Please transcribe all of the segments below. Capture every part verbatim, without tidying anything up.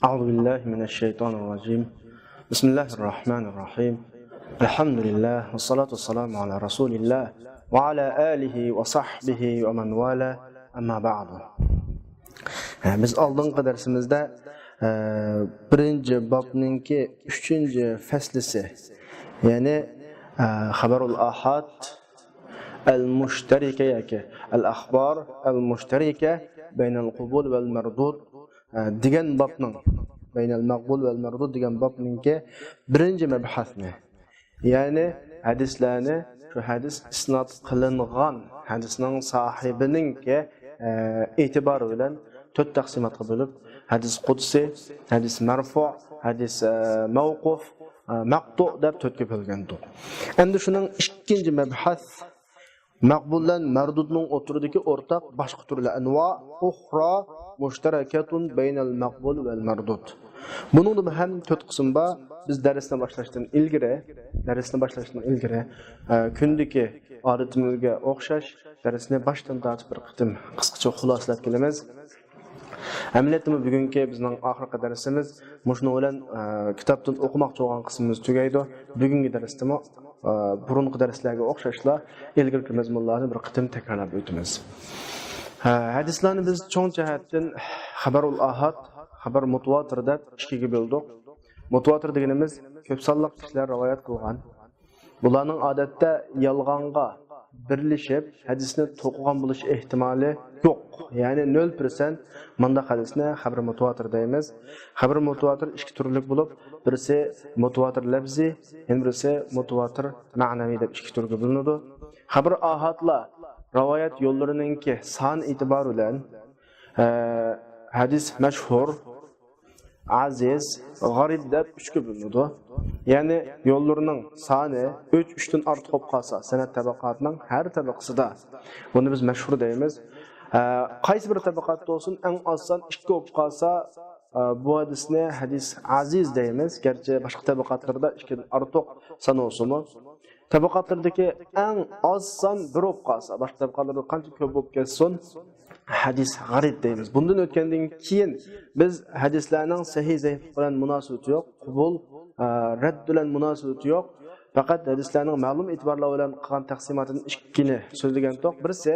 أعوذ بالله من الشيطان الرجيم. بسم الله الرحمن الرحيم. الحمد لله والصلاة والسلام على رسول الله وعلى آله وصحبه ومن والاه. أما بعد. ھە، بىز ئالدىنقى دەرسىمىزدە، ئە، بىرىنچى بابنىڭكى ئۈچىنچى فەسلىسى، يەنى، ئە، خەبەرۇل ئاھاد ئەل مۇشتەرىكە ياكى ئەل ئەخبار ئەل مۇشتەرىكە بەينەل قۇبۇل ۋەل مەردۇد، ئە، دېگەن بابنىڭ، بەينەل مەقبۇل ۋەل مەردۇد دېگەن بابنىڭكى بىرىنچى مەبھەسنى، يەنى ھەدىسلەرنى، شۇ ھەدىس ئىسناد قىلىنغان ھەدىسنىڭ ساھىبىنىڭكى، ئە، ئېتىبارى بىلەن تۆت تەقسىماتقا بۆلۈپ، ھەدىس قۇدسى، ھەدىس مەرفۇ، ھەدىس، ئە، مەۋقۇف، ئە، مەقتۇ دەپ تۆتكە بۆلگەنىدۇق. ئەمدى شۇنىڭ ئىككىنچى مەبھەس، مەقبۇل بىلەن مەردۇدنىڭ ئوتتۇرىدىكى ئورتاق باشقا تۈرلەر، ئەنۋا ئۇخرا مۇشتەرەكەتۇن بەينەل مەقبۇل ۋەل مەردۇد. بۇنىڭدىمۇ ھەم تۆت قىسىم بار. بىز دەرسنى باشلاشتىن ئىلگىرى، دەرسنى باشلاشتىن ئىلگىرى، ئە، كۈندىكى ئادىتىمىزگە ئوخشاش دەرسنى باشتىن تارتىپ بىر قېتىم قىسقىچە خۇلاسىلەپ كېلىمىز. ئەمەلىيەتتىمۇ بۈگۈنكى بىزنىڭ ئاخىرقى دەرسىمىز. مۇشۇنىڭ بىلەن، ئە، كىتابتىن ئوقۇماقچى بولغان قىسمىمىز تۈگەيدۇ. بۈگۈنكى دەرستىمۇ، ئە، بۇرۇنقى دەرسلەرگە ئوخشاشلا ئىلگىرىكى مەزمۇنلارنى بىر قېتىم تەكرارلاپ ئۆتىمىز. ھە، ھەدىسلەرنى بىز چوڭ جەھەتتىن خەبەرۇل ئاھاد، خەبەر مۇتىۋاتىر دەپ ئىككىگە بۆلدۇق. مۇتىۋاتىر دېگىنىمىز كۆپ سانلىق كىشىلەر رىۋايەت قىلغان، بۇلارنىڭ ئادەتتە يالغانغا بىرلىشىپ ھەدىسنى توقۇغان بولۇش ئېھتىمالى يوق. يەنى نۆل پىرسەنت مۇنداق ھەدىسنى خەبىرى مۇتىۋاتىر دەيمىز. خەبىرى مۇتىۋاتىر ئىككى تۈرلۈك بولۇپ، بىرسى مۇتىۋاتىر لەپزى، يەنە بىرسى مۇتىۋاتىر مەنەۋى دەپ ئىككى تۈرگە بۆلۈنىدۇ. خەبىرى ئاھادلار رىۋايەت يوللىرىنىڭكى سان ئېتىبارى بىلەن، ئە، ھەدىس مەشھۇر، ئازىز، غەرىب دەپ ئۈچكە بۆلۈنىدۇ. يەنى يوللىرىنىڭ سانى ئۈچ، ئۈچتىن ئارتۇق بولۇپ قالسا، سەنەد تەبەقاتىنىڭ ھەر تەبەقىسىدا، بۇنى بىز مەشھۇر دەيمىز. ئە، قايسى بىر تەبەقاتتا بولسۇن، ئەڭ ئاز سان ئىككى بولۇپ قالسا، ئە، بۇ ھەدىسنى ھەدىس ئازىز دەيمىز. گەرچە باشقا تەبەقاتلىرىدا ئىككىدىن ئارتۇق سان بولسىمۇ، تەبەقاتلىرىدىكى ئەڭ ئاز سان بىر بولۇپ قالسا، باشقا تەبەقاتلاردا قانچە كۆپ بولۇپ كەتسۇن، ھەدىس غەرىب دەيمىز. بۇندىن ئۆتكەندىن كېيىن بىز ھەدىسلەرنىڭ سەھىھ زەئىپلىك بىلەن مۇناسىۋىتى يوق، قوبۇل، ئە، رەد بىلەن مۇناسىۋىتى يوق. پەقەت ھەدىسلەرنىڭ مەلۇم ئېتىبارلار بىلەن قىلغان تەقسىماتىدىن ئىككىنى سۆزلىگەنتۇق. بىرسى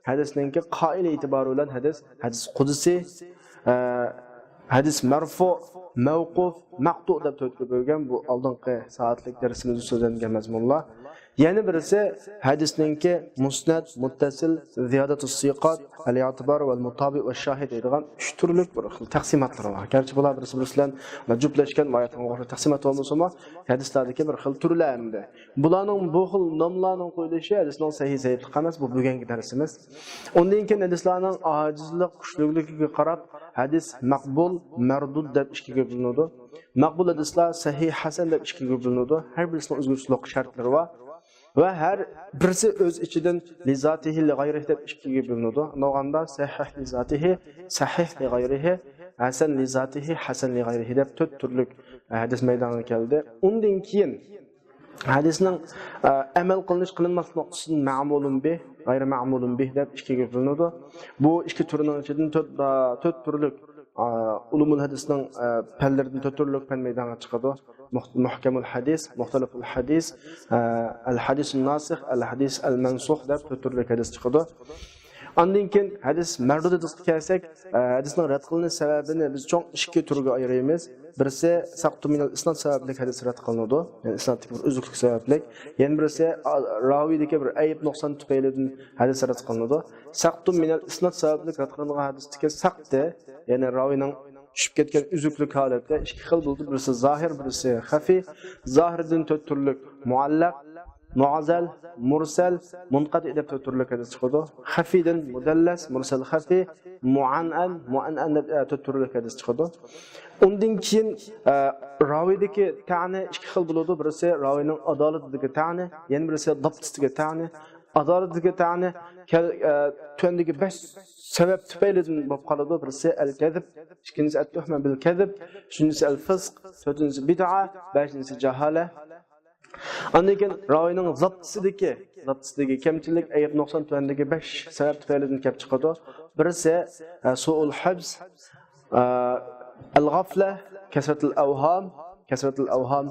ھەدىسنىڭكى قائىل ئېتىبارى بىلەن ھەدىس، ھەدىس قۇدسى، ئە، ھەدىس مەرفۇ، مەۋقۇف، مەقتۇ دەپ تۆتكە بۆلگەن. بۇ ئالدىنقى سائەتلىك دەرسىمىزدە سۆزلەنگەن مەزمۇنلار. يەنە بىرسى ھەدىسنىڭكى مۇسنەد، مۇتتەسىل، زىيادەتۇ سىقات، ئەل ئېتىبار ۋەل مۇتابىئ ۋە شاھىد دەيدىغان ئۈچ تۈرلۈك بىر خىل تەقسىماتلىرى بار. گەرچە بۇلار بىرسى بىرسى بىلەن جۈپلەشكەن ۋە ياتقان تەقسىمات بولمىسىمۇ، ھەدىسلەردىكى بىر خىل تۈرلەر ئەمدى. بۇلارنىڭ بۇ خىل ناملارنىڭ قويۇلۇشى ھەدىسنىڭ سەھىھ زەئىپلىك ئەمەس، بۇ بۈگۈنكى دەرسىمىز. ئۇندىن كېيىن ھەدىسلەرنىڭ ئاجىزلىق، كۈچلۈكلۈكىگە قاراپ ھەدىس مەقبۇل، مەردۇد دەپ ئىككىگە بۆلۈنىدۇ. مەقبۇل ھەدىسلەر سەھىھ، ھەسەن دەپ ئىككىگە بۆلۈنىدۇ. ھەر بىرسىنىڭ ئۆزگىچىلىك شەرتلىرى بار. ۋە ھەر بىرسى ئۆز ئىچىدىن لىزاتىھى، لىغەيرىھى دەپ ئىككىگە بۆلۈنىدۇ. ئۇنداق بولغاندا سەھىھ لىزاتىھى، سەھىھ لىغەيرىھى، ھەسەن لىزاتىھى، ھەسەن لىغەيرىھى دەپ تۆت تۈرلۈك ھەدىس مەيدانغا كەلدى. ئۇندىن كېيىن ھەدىسنىڭ، ئە، ئەمەل قىلىنىش، قىلىنماسلىق نۇقتىسىدىن مەمۇلۇن بىھ، غەيرى مەمۇلۇن بىھ دەپ ئىككىگە بۆلۈنىدۇ. بۇ ئىككى تۈرنىڭ ئىچىدىن تۆت، ئە، تۆت تۈرلۈك، ئە، ئۇلۇمۇل ھەدىسنىڭ، ئە، پەنلىرىدىن تۆت تۈرلۈك پەن مەيدانغا چىقىدۇ. مۇھ-، مۇھكەمۇل ھەدىس، مۇختەلىفۇل ھەدىس، ئە، ئەل ھەدىسۇن ناسىخ، ئەل ھەدىس ئەل مەنسۇخ دەپ تۆت تۈرلۈك ھەدىس چىقىدۇ. ئاندىن كېيىن ھەدىس مەردۇد ھەدىسقا كەلسەك، ئە، ھەدىسنىڭ رەت قىلىنىش سەۋەبىنى بىز چوڭ ئىككى تۈرگە ئايرىمىز. بىرسى سەقتۇ مىنەل ئىسناد سەۋەبلىك ھەدىس رەت قىلىنىدۇ. يەنى ئىسنادتىكى بىر ئۈزۈكلۈك سەۋەبلىك. يەنە بىرسى، ئا، راۋىدىكى بىر ئەيىب نۇقسان تۈپەيلىدىن ھەدىس رەت قىلىنىدۇ. سەقتۇ مىنەل ئىسناد سەۋەبلىك رەت قىلىنغان ھەدىستىكى سەقتى، يەنى راۋىنىڭ چۈشۈپ كەتكەن ئۈزۈكلۈك ھالەتتە ئىككى خىل بولىدۇ. بىرسى زاھىر، بىرسى خەفىي. زاھىردىن تۆت تۈرلۈك مۇئەللەق، مۇئەزەل، مۇرسەل، مۇنقەتىئ دەپ تۆت تۈرلۈك ھەدىس چىقىدۇ. خەفىيدىن مۇدەللەس، مۇرسەل خەفىي، مۇئەنئەن، مۇئەنئەن دەپ، ئە، تۆت تۈرلۈك ھەدىس چىقىدۇ. ئۇندىن كېيىن، ئە، راۋىدىكى تەنى ئىككى خىل بولىدۇ. بىرسى راۋىنىڭ ئادالىتىدىكى تەنى، يەنە بىرسى داپتىسىدىكى تەنى. ئادالىتىدىكى تەنى كەل-، ئە، تۆۋەندىكى بەش سەۋەب تۈپەيلىدىن بولۇپ قالىدۇ. بىرسى ئەل كەزىب، ئىككىنچىسى ئەت تۇھمە بىل كەزىب، ئۈچىنچىسى ئەل فىسق، تۆتىنچىسى بىدئە، بەشىنچىسى جاھالە. ئاندىن كېيىن راۋىنىڭ زاپتىسىدىكى، زاپتىسىدىكى كەمچىلىك، ئەيىب، نۇقسان تۆۋەندىكى بەش سەۋەب تۈپەيلىدىن كەپ چىقىدۇ. بىرسى، ئە، سۇئۇل ھەبس، ئە، ئەل-غەفلە، كەسرەتۇل ئەۋھام، كەسرەتۇل ئەۋھام.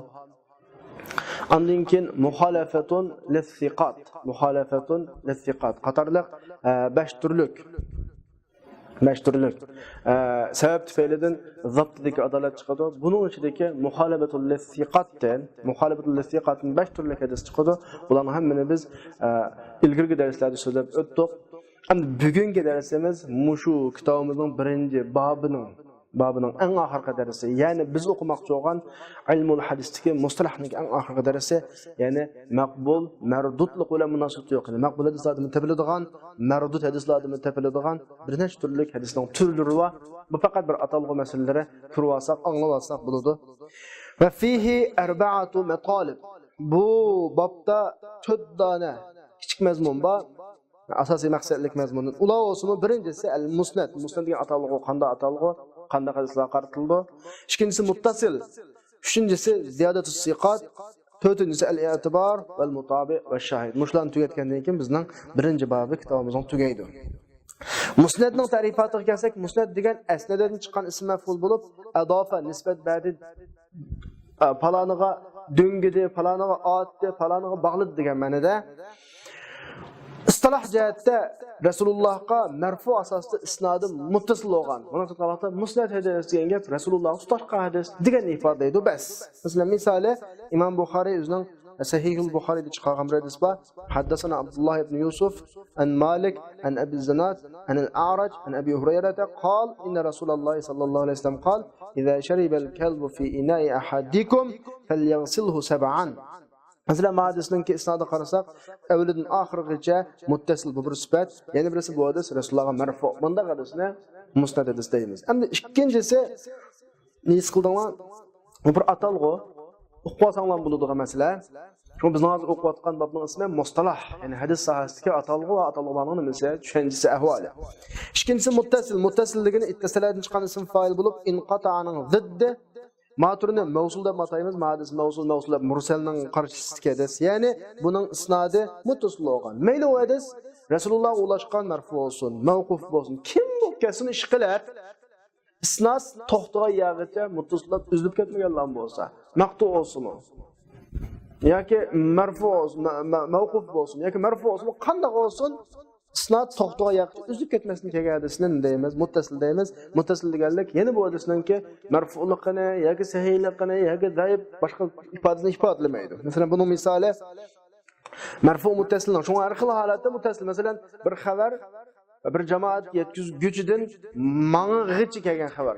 ئاندىن كېيىن مۇخالەفەتۇن لىسسىقات، مۇخالەفەتۇن لىسسىقات قاتارلىق، ئە، بەش تۈرلۈك، بەش تۈرلۈك، ئە، سەۋەب تۈپەيلىدىن زاپتىدىكى ئادالەت چىقىدۇ. بۇنىڭ ئىچىدىكى مۇخالەفەتۇل لىسسىقاتتىن، مۇخالەفەتۇل لىسسىقاتتىن بەش تۈرلۈك ھەدىس چىقىدۇ. بۇلارنىڭ ھەممىنى بىز، ئە، ئىلگىرىكى دەرسلەردە سۆزلەپ ئۆتتۇق. ئەمدى بۈگۈنكى دەرسىمىز مۇشۇ كىتابىمىزنىڭ بىرىنچى بابىنىڭ، بابىنىڭ ئەڭ ئاخىرقى دەرسى، يەنى بىز ئوقۇماقچى بولغان ئىلمۇل ھەدىستىكى مۇستەلەھنىڭ ئەڭ ئاخىرقى دەرسى، يەنى مەقبۇل، مەردۇدلۇق بىلەن مۇناسىۋىتى يوق. يەنى مەقبۇل ھەدىسلاردىمۇ تېپىلىدىغان، مەردۇد ھەدىسلاردىمۇ تېپىلىدىغان بىر نەچچە تۈرلۈك ھەدىسنىڭ تۈرلىرى بار. بۇ پەقەت بىر ئاتالغۇ مەسىلىلىرى، كۆرۈۋالساق، ئاڭلىۋالساق بولىدۇ. ۋە فىھى ئەربەئەتۇ مەتالىب. بۇ بابتا تۆت دانە كىچىك مەزمۇن بار. ئاساسىي مەقسەتلىك مەزمۇن. ئۇلار بولسىمۇ، بىرىنچىسى ئەل مۇسنەد. مۇسنەد دېگەن ئاتالغۇ، قانداق ئاتالغۇ، قانداق ھەدىسلەرگە قارىتىلىدۇ. ئىككىنچىسى مۇتتەسىل. ئۈچىنچىسى زىيادەتۇ سىقات. تۆتىنچىسى ئەل ئېتىبار ۋەل مۇتابىئ ۋە شاھىد. مۇشۇلارنى تۈگەتكەندىن كېيىن بىزنىڭ بىرىنچى بابى كىتابىمىزنىڭ تۈگەيدۇ. مۇسنەدنىڭ تەرىپاتىغا كەلسەك، مۇسنەد دېگەن ئەسنەدەدىن چىققان ئىسم مەفئۇل بولۇپ، ئەدافە، نىسبەت بەردى، ئە، پالانىغا دۆڭگىدى، پالانىغا ئاتتى، پالانىغا باغلىدى دېگەن مەنىدە. ئىستىلاھ جەھەتتە رەسۇلۇللاھقا مەرفۇ ئاساستا ئىسنادى مۇتتەسىل بولغان. بۇنى تۇتقان ۋاقىتتا مۇسنەد ھەدىس دېگەن گەپ رەسۇلۇللاھقا تۇتاشقان ھەدىس دېگەننى ئىپادىلەيدۇ، بەس. مەسىلەن، مىسالى، ئىمام بۇخارىي ئۆزىنىڭ سەھىھۇل بۇخارىيدا چىقارغان بىر ھەدىس بار. حدثنا عبد الله بن يوسف عن مالك عن أبي الزناد عن الأعرج عن أبي هريرة قال إن رسول الله صلى الله عليه وسلم قال إذا شرب الكلب في إناء أحدكم فليغسله سبعا. مەسىلەن، ما ھەدىسنىڭكى ئىسنادىغا قارىساق، ئەۋۋىلىدىن ئاخىرىغىچە مۇتتەسىل، بۇ بىر سۈپەت. يەنە بىرسى، بۇ ھەدىس رەسۇلۇللاھقا مەرفۇ. مۇنداق ھەدىسنى مۇسنەد ھەدىس دەيمىز. ئەمدى ئىككىنچىسى، نېسى قىلدىڭلار؟ بۇ بىر ئاتالغۇ. ئۇقۇۋالساڭلار بولىدىغان مەسىلە. شۇڭا بىزنىڭ ھازىر ئوقۇۋاتقان بابنىڭ ئىسمى مۇستەلاھ، يەنى ھەدىس ساھەسىدىكى ئاتالغۇ ۋە ئاتالغۇلارنىڭ نېمىسى، چۈشەنچىسى، ئەھۋالى. ئىككىنچىسى مۇتتەسىل. مۇتتەسىل دېگىنى ئىتتەسەلەدىن چىققان ئىسىم فائىل بولۇپ، ئىنقاتائنىڭ زىددى. ما تۈرىنى مەۋسۇل دەپ ئاتايمىز. ما ھەدىس مەۋسۇل، مەۋسۇل دەپ مۇرسەلنىڭ قارشىسىدىكى ھەدىس. يەنى بۇنىڭ ئىسنادى مۇتتەسىل بولغان. مەيلى ئۇ ھەدىس رەسۇلۇللاھقا ئۇلاشقان مەرفۇ بولسۇن، مەۋقۇف بولسۇن، كىم بولۇپ كەلسۇن ئىشقىلىپ، ئىسناد توختىغان يەرگىچە مۇتتەسىل بولۇپ ئۈزۈلۈپ كەتمىگەنلا بولسا، مەقتۇ بولسىمۇ ياكى مەرفۇ بولسۇن، مە-، مە-، مەۋقۇف بولسۇن ياكى مەرفۇ بولسىمۇ، قانداق بولسۇن، ئىسناد توختىغان يەرگىچە ئۈزۈلۈپ كەتمەستىن كەلگەن ھەدىسنى نېمە دەيمىز؟ مۇتتەسىل دەيمىز. مۇتتەسىل دېگەنلىك يەنە بۇ ھەدىسنىڭكى مەرفۇلۇقىنى ياكى سەھىھلىقىنى ياكى زەئىپ باشقا ئىپادىسىنى ئىپادىلىمەيدۇ. مەسىلەن، بۇنىڭ مىسالى مەرفۇ مۇتتەسىلنىڭ. شۇڭا ھەر خىل ھالەتتە مۇتتەسىل. مەسىلەن، بىر خەۋەر بىر جامائەتكە يەتكۈزگۈچىدىن ماڭىغىچە كەلگەن خەۋەر.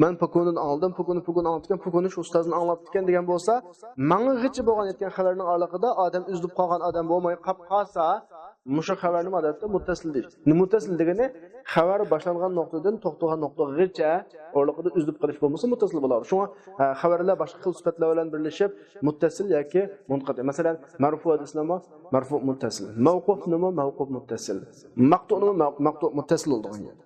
مەن پۇكۇنىدىن ئاڭلىدىم، پۇكۇنى، پۇكۇنى ئاڭلىتىپتىكەن، پۇكۇنى شۇ ئۇستازدىن ئاڭلاپتىكەن دېگەن بولسا، ماڭىغىچە بولغان يەتكەن خەۋەرنىڭ ئارىلىقىدا ئادەم ئۈزۈلۈپ قالغان ئادەم بولماي قاپ قالسا، مۇشۇ خەۋەرنى ئادەتتە مۇتتەسىل دەيمىز. مۇتتەسىل دېگىنى خەۋەر باشلانغان نۇقتىدىن توختىغان نۇقتىغىچە ئارىلىقىدا ئۈزۈلۈپ قېلىش بولمىسا مۇتتەسىل بولىدۇ. شۇڭا، ھە، خەۋەرلەر باشقا خىل سۈپەتلەر بىلەن بىرلىشىپ مۇتتەسىل ياكى مۇنقەتىئ. مەسىلەن، مەرفۇ ھەدىسنىمۇ مەرفۇ مۇتتەسىل، مەۋقۇفنىمۇ مەۋقۇف مۇتتەسىل، مەقتۇئنىمۇ مەۋ-، مەقتۇ مۇتتەسىل بولىدىغان گەپ.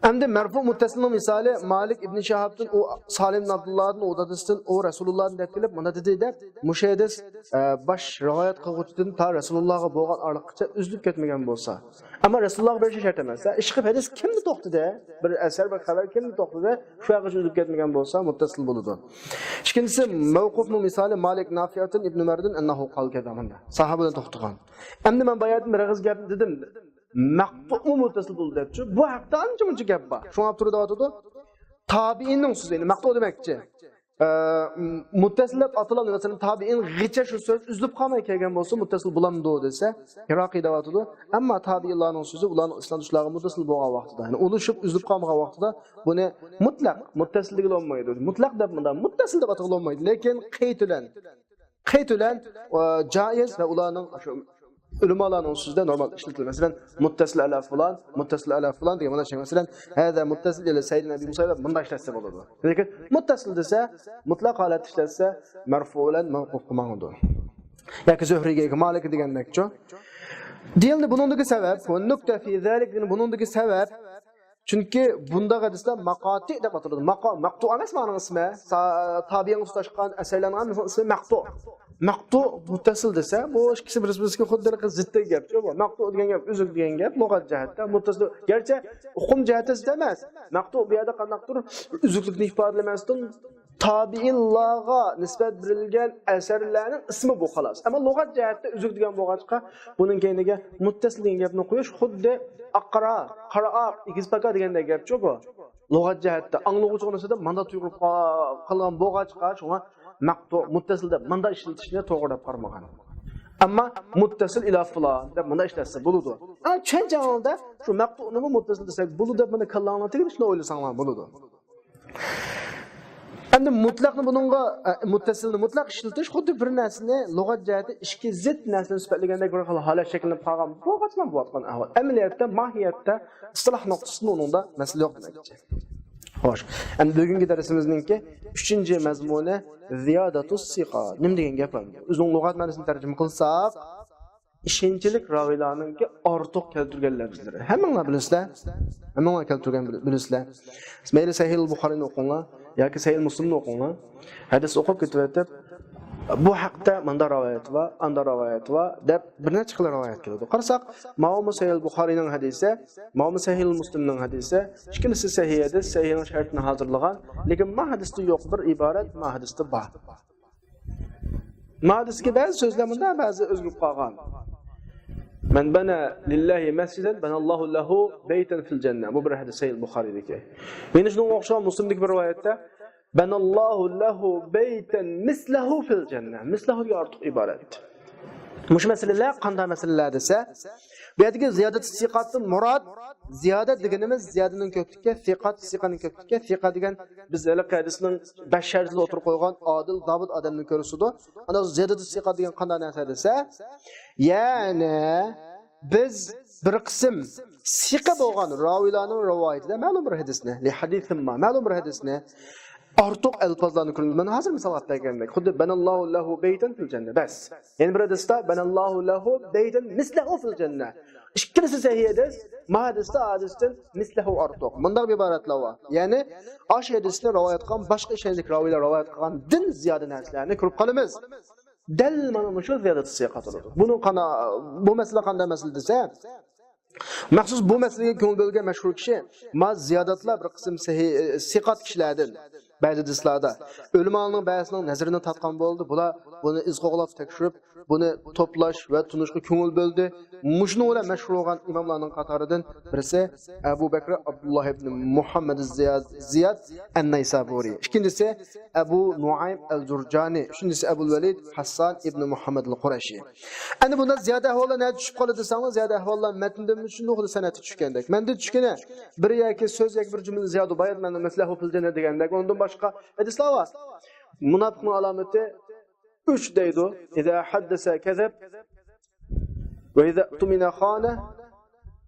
ئەمدى مەرفۇ مۇتتەسىلنىڭ مىسالى، مالىك ئىبن شىھابتىن، ئۇ سالىم ئىبن ئابدۇللاھتىن، ئۇ دادىسىدىن، ئۇ رەسۇلۇللاھتىن دەپ كېلىپ، مۇنداق دېدى دەپ، مۇشۇ ھەدىس، ئە، باش رىۋايەت قىلغۇچىدىن تا رەسۇلۇللاھقا بولغان ئارىلىققىچە ئۈزۈلۈپ كەتمىگەن بولسا. ئەمما رەسۇلۇللاھقا بېرىشى شەرت ئەمەس. ئىشقىلىپ ھەدىس كىمدە توختىدى؟ بىر ئەسەر، بىر خەۋەر كىمدە توختىدى؟ شۇ ھەققىچە ئۈزۈلۈپ كەتمىگەن بولسا، مۇتتەسىل بولىدۇ. ئىككىنچىسى، مەۋقۇفنىڭ مىسالى، مالىك نافىئتىن ئىبن ئۆمەردىن ئەننەھۇ قال كەزا مۇنداق. ساھابىدىن توختىغان. ئەمدى مەن باياتىن بىر ئېغىز گەپنى دېدىم. مەقتۇئمۇ مۇتتەسىل بولدى دەپچۇ. بۇ ھەقتە ئانچە مۇنچە گەپ بار. شۇڭا تۇرۇۋاتىدۇ. تابىئىننىڭ سۆزى، يەنى مەقتۇ دېمەكچى. ئە، مۇتتەسىل دەپ ئاتىلىدۇ. مەسىلەن، تابىئىنغىچە شۇ سۆز ئۈزۈلۈپ قالماي كەلگەن بولسا، مۇتتەسىل بولامدۇ دېسە، ئىراقىي دەۋاتىدۇ. ئەمما تابىئىنلارنىڭ سۆزى، ئۇلارنىڭ ئىسنادى شۇلارغا مۇتتەسىل بولغان ۋاقتىدا، يەنى ئۇلىشىپ ئۈزۈلۈپ قالمىغان ۋاقتىدا، بۇنى مۇتلەق مۇتتەسىل دېگىلى بولمايدۇ. مۇتلەق دەپ مۇنداق مۇتتەسىل دەپ ئاتىغىلى بولمايدۇ. لېكىن قەيت بىلەن، قەيت بىلەن، ئە، جائىز ۋە ئۇلارنىڭ شۇ ئۆلىمالارنىڭ سۆزىدە نورمال ئىشلىتىلىدۇ. مەسىلەن، مۇتتەسىل ئەلا فۇلان، مۇتتەسىل ئەلا فۇلان دېگەن مۇنداق شەي. مەسىلەن، ھەزا مۇتتەسىل ئىلا سەيدىنا ئەبى مۇسا دەپ مۇنداق ئىشلەتسە بولىدۇ. لېكىن مۇتتەسىل دېسە، مۇتلەق ھالەتتە ئىشلەتسە، مەرفۇ بىلەن مەۋقۇفقا ماڭىدۇ. ياكى زۆھرىگە، ياكى مالىككە دېگەندەكچۇ. دېيىلدى، بۇنىڭدىكى سەۋەب، ۋە نۇكتە فى زالىك، بۇنىڭدىكى سەۋەب، چۈنكى بۇنداق ھەدىسلەر ماقاتىئ دەپ ئاتىلىدۇ. ماقا-، مەقتۇ ئەمەس مانىڭ ئىسمى. سا-، تابىئىنغا تۇتاشقان ئەسەرلەرنىڭ ھەممىسىنىڭ ئىسمى مەقتۇ. مەقتۇ، مۇتتەسىل دېسە، بۇ ئىككىسى بىر-بىرسىگە خۇددى زىت دېگەن گەپ. بۇ مەقتۇ دېگەن گەپ، ئۈزۈك دېگەن گەپ، لۇغەت جەھەتتە مۇتتەسىل. گەرچە ئۇقۇم جەھەتتە زىت ئەمەس. مەقتۇ بۇ يەردە قانداقتۇر ئۈزۈكلۈكنى ئىپادىلىمەستىن، تابىئىنلارغا نىسبەت بېرىلگەن ئەسەرلەرنىڭ ئىسمى بۇ، خالاس. ئەمما لۇغەت جەھەتتە ئۈزۈك دېگەن بولغاچقا، بۇنىڭ كەينىگە مۇتتەسىل دېگەن گەپنى قويۇش خۇددى ئاق-قارا، قارا-ئاق، ئېگىز-پاكا دېگەندەك گەپچۇ بۇ. لۇغەت جەھەتتە ئاڭلىغۇچى ئۇنىسىدا ماندا تۇيغۇلۇپ قا-، قالغان بولغاچقا، شۇڭا مەقتۇ، مۇتتەسىل دەپ ماندا ئىشلىتىشنى توغرا دەپ قارىمىغان. ئەمما مۇتتەسىل ئىلا فۇلان دەپ ماندا ئىشلەتسە بولىدۇ. ئەمما چۈشەنچە ھالدا شۇ مەقتۇنىمۇ مۇتتەسىل دېسەك بولىدۇ دەپ مانا كاللاڭلارنى تېگىپ شۇنداق ئويلىساڭلار بولىدۇ. ئەمدى مۇتلەقنى بۇنىڭغا، ئە، مۇتتەسىلنى مۇتلەق ئىشلىتىش خۇددى بىر نەرسىنى لۇغەت جەھەتتە ئىككى زىت نەرسىنى سۈپەتلىگەندەك بىر خىل ھالەت شەكىللىنىپ قالغان بولغاچقا بولۇۋاتقان ئەھۋال. ئەمەلىيەتتە، ماھىيەتتە، ئىستىلاھ نۇقتىسىدىن ئۇنىڭدا مەسىلە يوق دېمەكچى. خوش. ئەمدى بۈگۈنكى دەرسىمىزنىڭكى ئۈچىنچى مەزمۇنى زىيادەتۇس سىقا. نېمە دېگەن گەپ ئەمدى؟ ئۆزىنىڭ لۇغەت مەنىسىنى تەرجىمە قىلساق، ئىشەنچلىك راۋىلارنىڭكى ئارتۇق كەلتۈرگەن لەپزلىرى. ھەممىڭلار بىلىسىلەر. ھەممىڭلار كەلتۈرگەن بىل-، بىلىسىلەر. مەيلى سەھىھۇل بۇخارىنى ئوقۇڭلار ياكى سەھىھۇل مۇسلىمنى ئوقۇڭلار. ھەدىس ئوقۇپ كېتىۋېتىپ، بۇ ھەقتە ماندا رىۋايەت بار، ئاندا رىۋايەت بار دەپ بىر نەچچە خىل رىۋايەت كېلىدۇ. قارىساق، ماۋۇمۇ سەھىھۇل بۇخارىنىڭ ھەدىسى، ماۋۇمۇ سەھىھۇل مۇسلىمنىڭ ھەدىسى. ئىككىلىسى سەھىھ ھەدىس، سەھىھنىڭ شەرتىنى ھازىرلىغان. لېكىن ما ھەدىستە يوق بىر ئىبارەت ما ھەدىستە بار. ما ھەدىستىكى بەزى سۆزلەر مۇنداق بەزى ئۆزگىرىپ قالغان. مەن بەنە لىللاھى مەسجىدەن بەنەللاھۇ لەھۇ بەيتەن فىل جەننە. بۇ بىر ھەدىس سەھىھ بۇخارىدىكى. يەنە شۇنىڭغا ئوخشىغان مۇسلىمدىكى بىر رىۋايەتتە بەنەللاھۇ لەھۇ بەيتەن مىسلەھۇ فىل جەننە. مىسلەھۇ دېگەن ئارتۇق ئىبارەت. مۇشۇ مەسىلىلەر قانداق مەسىلىلەر دېسە، بۇ يەردىكى زىيادەتۇ سىقاتتىن مۇراد، زىيادەت دېگىنىمىز زىيادىنىڭ كۆپلۈكى، سىقات، سىقانىڭ كۆپلۈكى، سىقا دېگەن بىز ھېلىقى ھەدىسنىڭ بەش شەرتىنى ئوتتۇرىغا قويغان ئادىل، زابىت ئادەمنى كۆرسىتىدۇ. ئانا زىيادەتۇ سىقات دېگەن قانداق نەرسە دېسە، يەنى بىز بىر قىسىم سىقا بولغان راۋىلارنىڭ رىۋايىتىدە مەلۇم بىر ھەدىسنى، لىھەدىسىمما، مەلۇم بىر ھەدىسنى ئارتۇق ئەلپازلارنى كۆرىمىز. مەن ھازىر مىسال ئېلىپ بەرگەندەك، خۇددى بەنەللاھۇ لەھۇ بەيتەن فىل جەننە. بەس. يەنە بىر ھەدىستە بەنەللاھۇ لەھۇ بەيتەن مىسلەھۇ فىل جەننە. ئىككىلىسى سەھىھ ھەدىس، ما ھەدىستە ھەدىستىن مىسلەھۇ ئارتۇق. مۇنداق ئىبارەتلەر بار. يەنى ئاش ھەدىستىن رىۋايەت قىلغان باشقا ئىشەنچلىك راۋىلەر رىۋايەت قىلغاندىن زىيادە نەرسىلەرنى كۆرۈپ قالىمىز. دەل مانا مۇشۇ زىيادەت سىقا تۇرىدۇ. بۇنى قانا-، بۇ مەسىلە قانداق مەسىلە دېسە، مەخسۇس بۇ مەسىلىگە كۆڭۈل بۆلگەن مەشھۇر كىشى، ما زىيادەتلار بىر قىسىم سەھىھ، سىقات كىشىلەردىن بەزى ھەدىسلاردا ئۆلىمالارنىڭ بەزىسىنىڭ نەزىرىنى تارتقان بولدى. بۇلار بۇنى ئىز قوغلاپ تەكشۈرۈپ، بۇنى توپلاش ۋە تونۇشقا كۆڭۈل بۆلدى. مۇشۇنىڭ بىلەن مەشھۇر بولغان ئىماملارنىڭ قاتارىدىن بىرسى ئەبۇ بەكرى ئابدۇللا ئىبن مۇھەممەد زىياد، زىياد ئەن-نەيسابۇرى. ئىككىنچىسى ئەبۇ نۇئەيم ئەل-جۇرجانى. ئۈچىنچىسى ئەبۇل ۋەلىد ھەسسان ئىبن مۇھەممەد ئەل-قۇرەشى. ئەنە بۇنداق زىيادە ئەھۋاللار نەدە چۈشۈپ قالدى دېسەڭلار، زىيادە ئەھۋاللار مەتندىن شۇنداق خۇددى سەنەدتە چۈشكەندەك. مەتندە چۈشكىنى بىر ياكى سۆز ياكى بىر جۈملە زىيادە بار ئىدى، مەن مىسلەھۇ فىل جەننە دېگەندەك. ئۇندىن باشقا ھەدىسلەر بار. مۇناپىقنىڭ ئالامىتى ئۈچ دەيدۇ. ئىزا ھەددەسە كەزەب، ۋە ئىزا ئۇتمىنە خانە،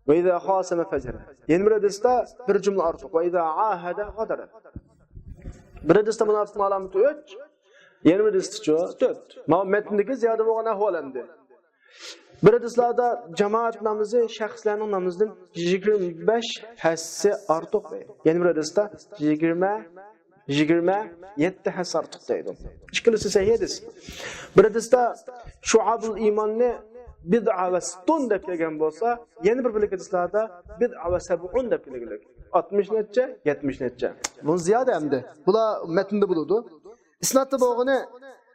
ۋە ئىزا خاسەمە فەجەرە. يەنە بىر ھەدىستە بىر جۈملە ئارتۇق. ۋە ئىزا ئاھەدە غەدەرە. بىر ھەدىستە مۇناپىقنىڭ ئالامىتى ئۈچ، يەنە بىر ھەدىستىچۇ تۆت. ماۋۇ مەتندىكى زىيادە بولغان ئەھۋال ئەمدى. بىر ھەدىسلاردا جامائەت نامىزى شەخسلەرنىڭ نامىزىدىن يىگىرمە بەش ھەسسە ئارتۇق دەيدۇ. يەنە بىر ھەدىستە يىگىرمە يىگىرمە يەتتە ھەسسە ئارتۇق دەيدۇ. ئىككىلىسى سەھىھ ھەدىس. بىر ھەدىستە شۇئابۇل ئىماننى بىدئە ۋە سىتتۇن دەپ كەلگەن بولسا، يەنە بىر بىرلىك ھەدىسلەردە بىدئە ۋە سەبئۇن دەپ كەلگەنلىك. ئاتمىش نەچچە، يەتمىش نەچچە. بۇ زىيادە ئەمدى. بۇلار مەتندە بولىدۇ. ئىسنادتا بولغىنى،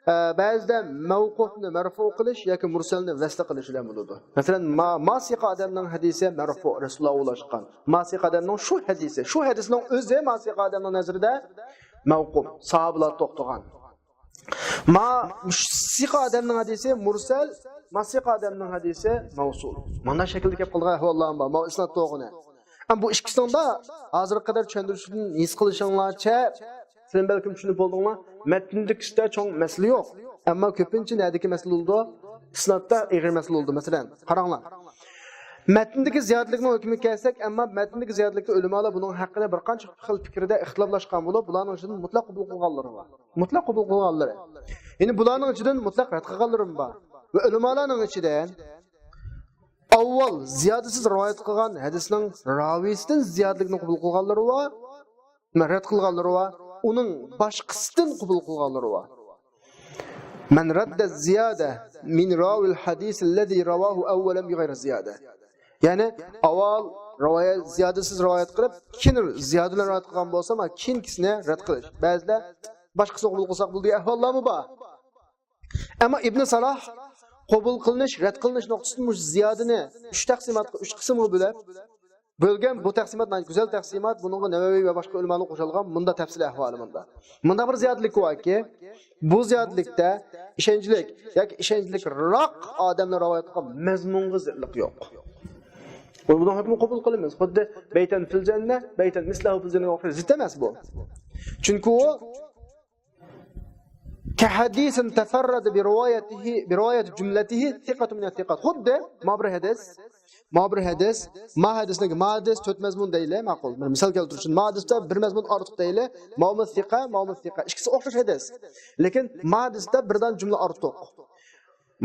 ئە، بەزىدە مەۋقۇفنى مەرفۇ قىلىش ياكى مۇرسەلنى ۋەسلە قىلىش بىلەن بولىدۇ. مەسىلەن، ما-، ماسىقە ئادەمنىڭ ھەدىسى مەرفۇ، رەسۇلۇللاھقا ئۇلاشقان. ماسىقە ئادەمنىڭ شۇ ھەدىسى، شۇ ھەدىسنىڭ ئۆزى ماسىقە ئادەمنىڭ نەزىرىدە مەۋقۇپ، ساھابىلار توختىغان. ما-، سىقە ئادەمنىڭ ھەدىسى مۇرسەل، ماسىقە ئادەمنىڭ ھەدىسى مەۋسۇل. مانا شەكىلدە گەپ قىلغان ئەھۋاللار بار، ماۋۇ ئىسناد توغرىنى. ئەمما بۇ ئىككىسىنىڭدا ھازىرغا قەدەر چۈشەندۈرۈشتىن ھېس قىلىشىڭلارچە، سىلەر بەلكىم چۈشىنىپ بولدۇڭلار، مەتندىكىسىدە چوڭ مەسىلە يوق. ئەمما كۆپىنچە نەدىكى مەسىلە بولىدۇ؟ ئىسنادتا ئېغىر مەسىلە بولىدۇ. مەسىلەن، قاراڭلار. مەتندىكى زىيادىلىكنىڭ ھۆكمىگە كەلسەك، ئەمما مەتندىكى زىيادىلىكتە ئۆلىمالار بۇنىڭ ھەققىدە بىر قانچە خىل پىكىردە ئىختىلاپلاشقان بولۇپ، بۇلارنىڭ ئىچىدىن مۇتلەق قوبۇل قىلغانلىرى بار. مۇتلەق قوبۇل قىلغانلىرى. يەنى بۇلارنىڭ ئىچىدىن مۇتلەق رەت قىلغانلىرىمۇ بار. ۋە ئۆلىمالارنىڭ ئىچىدىن ئاۋۋال زىيادىسىز رىۋايەت قىلغان ھەدىسنىڭ راۋىسىدىن زىيادىلىكنى قوبۇل قىلغانلىرى بار، رەت قىلغانلىرى بار، ئۇنىڭ باشقىسىدىن قوبۇل قىلغانلىرى بار. من رد الزيادة من راوي الحديث الذي رواه أولا بغير زيادة. يەنى ئاۋۋال رىۋايەت، زىيادىسىز رىۋايەت قىلىپ، كېيىن زىيادە بىلەن رىۋايەت قىلغان بولسا، مانا كېيىنكىسىنى رەت قىلىش. بەزىدە باشقىسىنى قوبۇل قىلساق بولىدۇ دېگەن ئەھۋاللارمۇ بار. ئەمما ئىبن سالاھ قوبۇل قىلىنىش، رەت قىلىنىش نۇقتىسىدىن مۇشۇ زىيادىنى ئۈچ تەقسىماتقا، ئۈچ قىسىمغا بۆلۈپ، بۆلگەن. بۇ تەقسىمات ناھايىتى گۈزەل تەقسىمات. بۇنىڭغا نەۋەۋى ۋە باشقا ئۆلىمالار قوشۇلغان. مۇندا تەپسىلىي ئەھۋالى مۇندا. مۇنداق بىر زىيادىلىك باركى، بۇ زىيادىلىكتە ئىشەنچلىك ياكى ئىشەنچلىكراق ئادەملەر رىۋايەت قىلغان مەزمۇنغا زىتلىق يوق. بۇنىڭ ھۆكمىنى قوبۇل قىلىمىز. خۇددى بەيتەن فىل جەننە، بەيتەن مىسلەھۇ فىل جەننەگە ئوخشاش زىت ئەمەس بۇ. چۈنكى ئۇ كحديث تفرد بروايته، برواية جملته ثقة من الثقات. خۇددى ما بىر ھەدىس، ما بىر ھەدىس، ما ھەدىسنىڭ، ما ھەدىس تۆت مەزمۇن دەيلى، ماقۇل. بىر مىسال كەلتۈرۈش ئۈچۈن، ما ھەدىستە بىر مەزمۇن ئارتۇق دەيلى، ماۋمۇ ثقە، ماۋمۇ ثقە. ئىككىسى ئوخشاش ھەدىس. لېكىن ما ھەدىستە بىر دانە جۈملە ئارتۇق.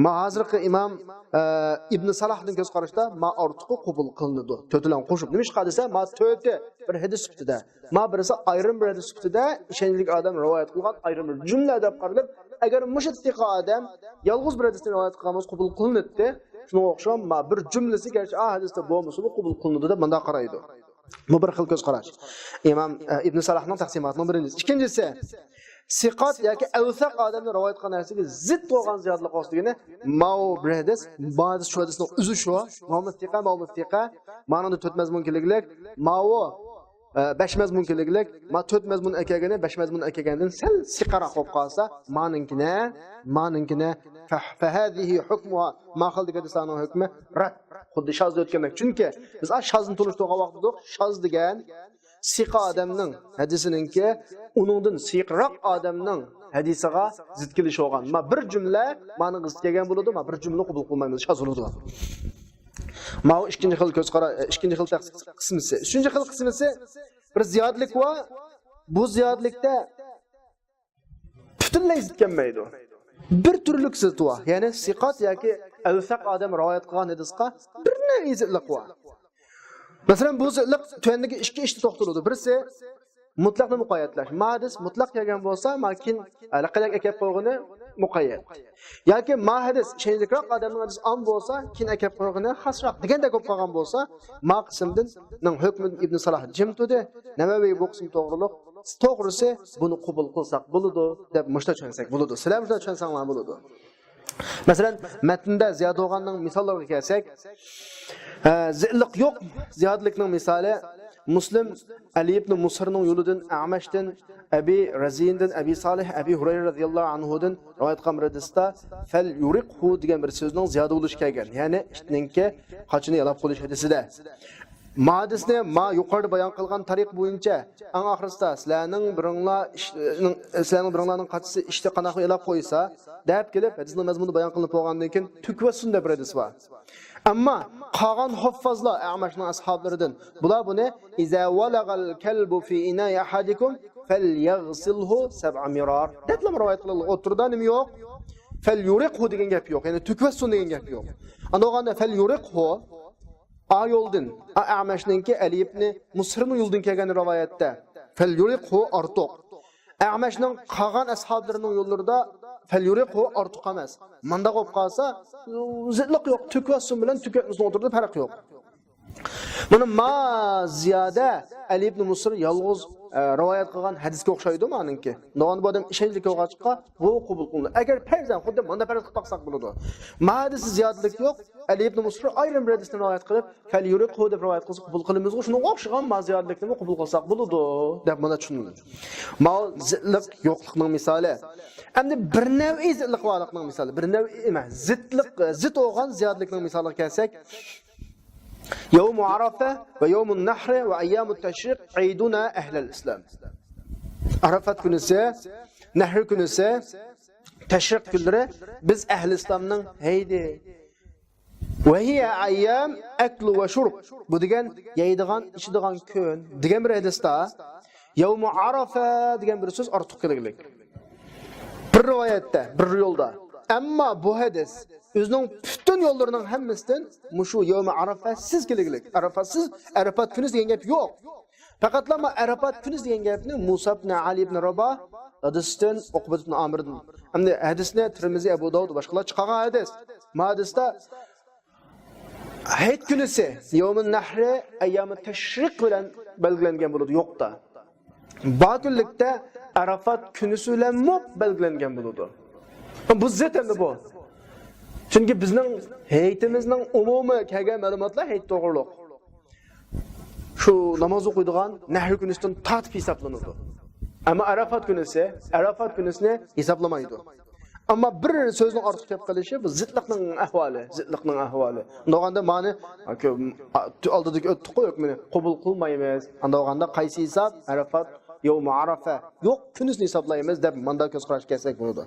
ما ھازىرقى ئىمام، ئە، ئىبن سالاھنىڭ كۆز قارىشىدا ما ئارتۇقى قوبۇل قىلىنىدۇ. تۆتىلەن قوشۇپ. نېمىشقا دېسە، ما تۆتى بىر ھەدىس سۈپىتىدە، ما بىرسى ئايرىم بىر ھەدىس سۈپىتىدە ئىشەنچلىك ئادەم رىۋايەت قىلغان ئايرىم بىر جۈملە دەپ قارىلىپ، ئەگەر مۇشۇ سىقا ئادەم يالغۇز بىر ھەدىسنى رىۋايەت قىلغان بولسا قوبۇل قىلىناتتى. شۇنىڭغا ئوخشاپ، ما بىر جۈملىسى گەرچە ئا ھەدىستە بولمىسىمۇ قوبۇل قىلىنىدۇ دەپ مۇنداق قارايدۇ. بۇ بىر خىل كۆز قاراش. ئىمام، ئە، ئىبن سالاھنىڭ تەقسىماتىنىڭ بىرىنچىسى. ئىككىنچىسى، سىقات ياكى ئەۋسەق ئادەمنى رىۋايەت قىلغان نەرسىگە زىت بولغان زىيادىلىق بولسا دېگىنى، ماۋۇ بىر ھەدىس، ما ھەدىس شۇ ھەدىسنىڭ ئۆزى شۇ، ماۋۇ سىقە، ماۋۇ سىقە، مانىڭدا تۆت مەزمۇن كېلىگلىك، ماۋۇ، ئە، بەش مەزمۇن كېلىگلىك، ما تۆت مەزمۇن ئەكەلگىنى، بەش مەزمۇن ئەكەلگەندىن سەل سىقىراق بولۇپ قالسا، مانىڭكىنى، مانىڭكىنى، فە-، فەھەزىھى ھۇكمۇھا، ما خىلدىكى ھەدىسلەرنىڭ ھۆكمى رەت. خۇددى شازدا ئۆتكەندەك. چۈنكى بىز ئا شازنى تونۇشتۇرغان ۋاقىتتا، شاز دېگەن سىقا ئادەمنىڭ ھەدىسىنىڭكى ئۇنىڭدىن سىقراق ئادەمنىڭ ھەدىسىغا زىت كېلىشى بولغان. ما بىر جۈملە مانىڭغا زىت كەلگەن بولىدۇ، ما بىر جۈملە قوبۇل قىلمايمىز، شاز بولىدۇ. ماۋۇ ئىككىنچى خىل كۆز قارا-، ئىككىنچى خىل تەقسىم قىسمىسى. ئۈچىنچى خىل قىسمىسى، بىر زىيادىلىك بار. بۇ زىيادىلىكتە پۈتۈنلەي زىت كەلمەيدۇ. بىر تۈرلۈك زىت بار. يەنى سىقات ياكى ئەۋسەق ئادەم رىۋايەت قىلغان ھەدىسقا بىر نەۋەي زىتلىق بار. مەسىلەن، بۇ زىتلىق تۆۋەندىكى ئىككى ئىشتا توختىلىدۇ. بىرسى، مۇتلەقنى مۇقەييەتلەش. ما ھەدىس مۇتلەق كەلگەن بولسا، ما كېيىن ھېلىقىدەك ئەكەپ قويغىنى مۇقەييەت. ياكى ما ھەدىس ئىشەنچلىكراق ئادەمنىڭ ھەدىسى ئام بولسا، كېيىن ئەكەپ قويغىنى خاسراق دېگەندەك بولۇپ قالغان بولسا، ما قىسىمدىن نىڭ ھۆكمىدىن ئىبن سالاھ جىم تۇردى. نەۋەۋى بۇ قىسىم توغرىلىق، توغرىسى بۇنى قوبۇل قىلساق بولىدۇ دەپ مۇشۇنداق چۈشەنسەك بولىدۇ. سىلەر مۇشۇنداق چۈشەنسەڭلار بولىدۇ. مەسىلەن، مەتندە زىيادە بولغاننىڭ مىساللىرىغا كەلسەك، ئە، زىتلىق يوق زىيادىلىكنىڭ مىسالى، مۇسلىم ئەلى ئىبن مۇسرنىڭ يولىدىن، ئەمەشتىن، ئەبى رەزىندىن، ئەبى سالىھ، ئەبى ھۇرەيرە رەزىياللاھۇ ئەنھۇدىن رىۋايەت قىلغان بىر ھەدىستە فەل يۇرىقھۇ دېگەن بىر سۆزنىڭ زىيادە بولۇشى كەلگەن. يەنى ئىتنىڭكى قاچىنى يالاپ قويۇش ھەدىسىدە. ما ھەدىسنى ما يۇقىرىدا بايان قىلغان تارىخ بويىچە ئەڭ ئاخىرسىدا سىلەرنىڭ بىرىڭلار ئىش-، سىلەرنىڭ بىرىڭلارنىڭ قاچىسى ئىتتىن قانداق يالاپ قويسا دەپ كېلىپ، ھەدىسنىڭ مەزمۇنى بايان قىلىنىپ بولغاندىن كېيىن تۈكۋەسسۇن دەپ بىر ھەدىس بار. ئەمما قالغان ھۇففازلار ئەمەشنىڭ ئەسھابلىرىدىن، بۇلار بۇنى ئىزا ۋەلەغەل كەلبۇ فى ئىنائى ئەھەدىكۇم فەليەغسىلھۇ سەبئە مىرار دەپلا رىۋايەت قىلىدۇ. ئوتتۇرىدا نېمە يوق؟ فەليۇرىقھۇ دېگەن گەپ يوق. يەنى تۈكۋەسسۇن دېگەن گەپ يوق. ئاندىن بولغاندا فەليۇرىقھۇ، ئا يولدىن، ئا ئەمەشنىڭكى ئەلى ئىبنى مۇسرىنىڭ يولىدىن كەلگەن رىۋايەتتە فەليۇرىقھۇ ئارتۇق. ئەمەشنىڭ قالغان ئەسھابلىرىنىڭ يوللىرىدا فەليۇرىقھۇ ئارتۇق ئەمەس. مانداق بولۇپ قالسا، زىتلىق يوق. تۈكۋەسسۇن بىلەن تۈكۋەتمىسۇن ئوتتۇرىدا پەرق يوق. مانا ما زىيادە ئەلى ئىبن مۇسر يالغۇز، ئە، رىۋايەت قىلغان ھەدىسكە ئوخشايدۇ مانىڭكى. نوغان بۇ ئادەم ئىشەنچلىك بولغاچقا، بۇ قوبۇل قىلىنىدۇ. ئەگەر پەرزەن خۇددى مانا پەرز قىلىپ باقساق بولىدۇ. ما ھەدىسى زىيادىلىك يوق. ئەلى ئىبن مۇسر ئايرىم بىر ھەدىسنى رىۋايەت قىلىپ، فەليۇرىقھۇ دەپ رىۋايەت قىلسا قوبۇل قىلىمىزغۇ، شۇنىڭغا ئوخشىغان ما زىيادىلىكنىمۇ قوبۇل قىلساق بولىدۇ دەپ مانا چۈشىنىمىز. ما زىتلىق يوقلۇقنىڭ مىسالى. ئەمدى بىر نەۋئى زىتلىق بارلىقنىڭ مىسالى. بىر نەۋئى ئەمەس، زىتلىق، زىت بولغان زىيادىلىكنىڭ مىسالىغا كەلسەك، يەۋمۇ ئەرەفە ۋە يەۋمۇن نەھرى ۋە ئەييامۇت تەشرىق ئەيدۇنا ئەھلەل ئىسلام. ئەرەفات كۈنىسى، نەھر كۈنىسى، تەشرىق كۈنلىرى بىز ئەھلى ئىسلامنىڭ ھەيدى. ۋە ھىيە ئەييام ئەكلۇ ۋە شۇرب. بۇ دېگەن يەيدىغان، ئىچىدىغان كۈن دېگەن بىر ھەدىستە يەۋمۇ ئەرەفە دېگەن بىر سۆز ئارتۇق كېلىگلىك. بىر رىۋايەتتە، بىر يولدا. ئەمما بۇ ھەدىس ئۆزىنىڭ پۈتۈن يوللىرىنىڭ ھەممىسىدىن مۇشۇ يەۋمۇ ئەرەفەسىز كېلىگلىك. ئەرەفەسىز، ئەرەفات كۈنى دېگەن گەپ يوق. پەقەتلا ما ئەرەفات كۈنى دېگەن گەپنى مۇسا ئىبن ئەلى ئىبن راباھ دادىسىدىن، ئوقبەت ئىبن ئامىردىن. ئەمدى ھەدىسنى تىرمىزى، ئەبۇ داۋۇد، باشقىلار چىقارغان ھەدىس. ما ھەدىستە ھەيت كۈنىسى، يومۇن نەھرى، ئەييامۇ تەشرىق بىلەن بەلگىلەنگەن بولىدۇ، يوقتا. بار كۈنلۈكتە ئەرەفات كۈنىسى بىلەنمۇ بەلگىلەنگەن بولىدۇ. بۇ زىت ئەمدى بۇ. چۈنكى بىزنىڭ ھېيتىمىزنىڭ ئومۇمىي كەلگەن مەلۇماتلار ھېيت توغرۇلۇق. شۇ ناماز ئوقۇيدىغان نەھر كۈنىسىدىن تارتىپ ھېسابلىنىدۇ. ئەمما ئەرەفات كۈنىسى، ئەرەفات كۈنىسىنى ھېسابلىمايدۇ. ئەمما بىر سۆزنىڭ ئارتۇق كەپ قېلىشى بۇ زىتلىقنىڭ ئەھۋالى، زىتلىقنىڭ ئەھۋالى. ئۇنداغاندا مانا، ئالدىدىكى ئۆتتۇققۇ ھۆكمىنى قوبۇل قىلمايمىز. ئانداغاندا قايسى ھېساب؟ ئەرەفات، يومۇ ئەرەفە. يوق، كۈنىسىنى ھېسابلايمىز دەپ ماندا كۆز قاراش كەلسەك بولىدۇ.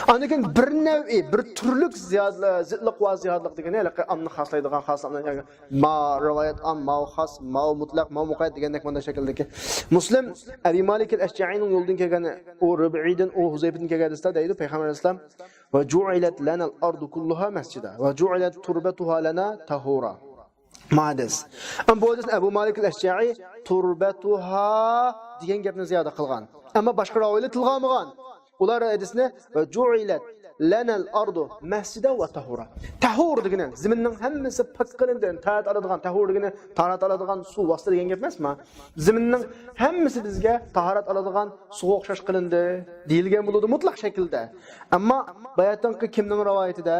ئاندىن كېيىن بىر نەۋئى، بىر تۈرلۈك زىيادە-، زىتلىق ۋە زىيادىلىق دېگىنى ھېلىقى ئامنى خاسلايدىغان خاسلىقنى، يەنى ما رىۋايەت ئام، ماۋۇ خاس، ماۋۇ مۇتلەق، ماۋۇ مۇقەييەت دېگەندەك مانا شەكىلدىكى. مۇسلىم ئەبى مالىك ئەل ئەشجەئىنىڭ يولىدىن كەلگەن ئۇ رىبئىدىن، ئۇ ھۇزەيپىدىن كەلگەن ھەدىستە دەيدۇ پەيغەمبەر ئەلەيھىسسالام، ۋە جۇئىلەت لەنەل ئارضۇ كۇللۇھا مەسجىدە، ۋە جۇئىلەت تۇربەتۇھا لەنا تەھۇرا. ما ھەدىس. ئەمما بۇ ھەدىستىن ئەبۇ مالىك ئەل ئەشجەئى تۇربەتۇھا دېگەن گەپنى زىيادە قىلغان. ئەمما باشقا راۋىيلار تىلغا ئالمىغان. ئۇلار ھەدىسنى ۋە جۇئىلەت لەنەل ئارضۇ مەسجىدە ۋە تەھۇرا. تەھۇر دېگىنى زېمىننىڭ ھەممىسى پاك قىلىندى، تاھارەت ئالىدىغان، تەھۇر دېگىنى تاھارەت ئالىدىغان سۇ ۋاسىتە دېگەن گەپ ئەمەسمۇ؟ زېمىننىڭ ھەممىسى بىزگە تاھارەت ئالىدىغان سۇغا ئوخشاش قىلىندى دېيىلگەن بولىدۇ مۇتلەق شەكىلدە. ئەمما باياتىنقى كىمنىڭ رىۋايىتىدە؟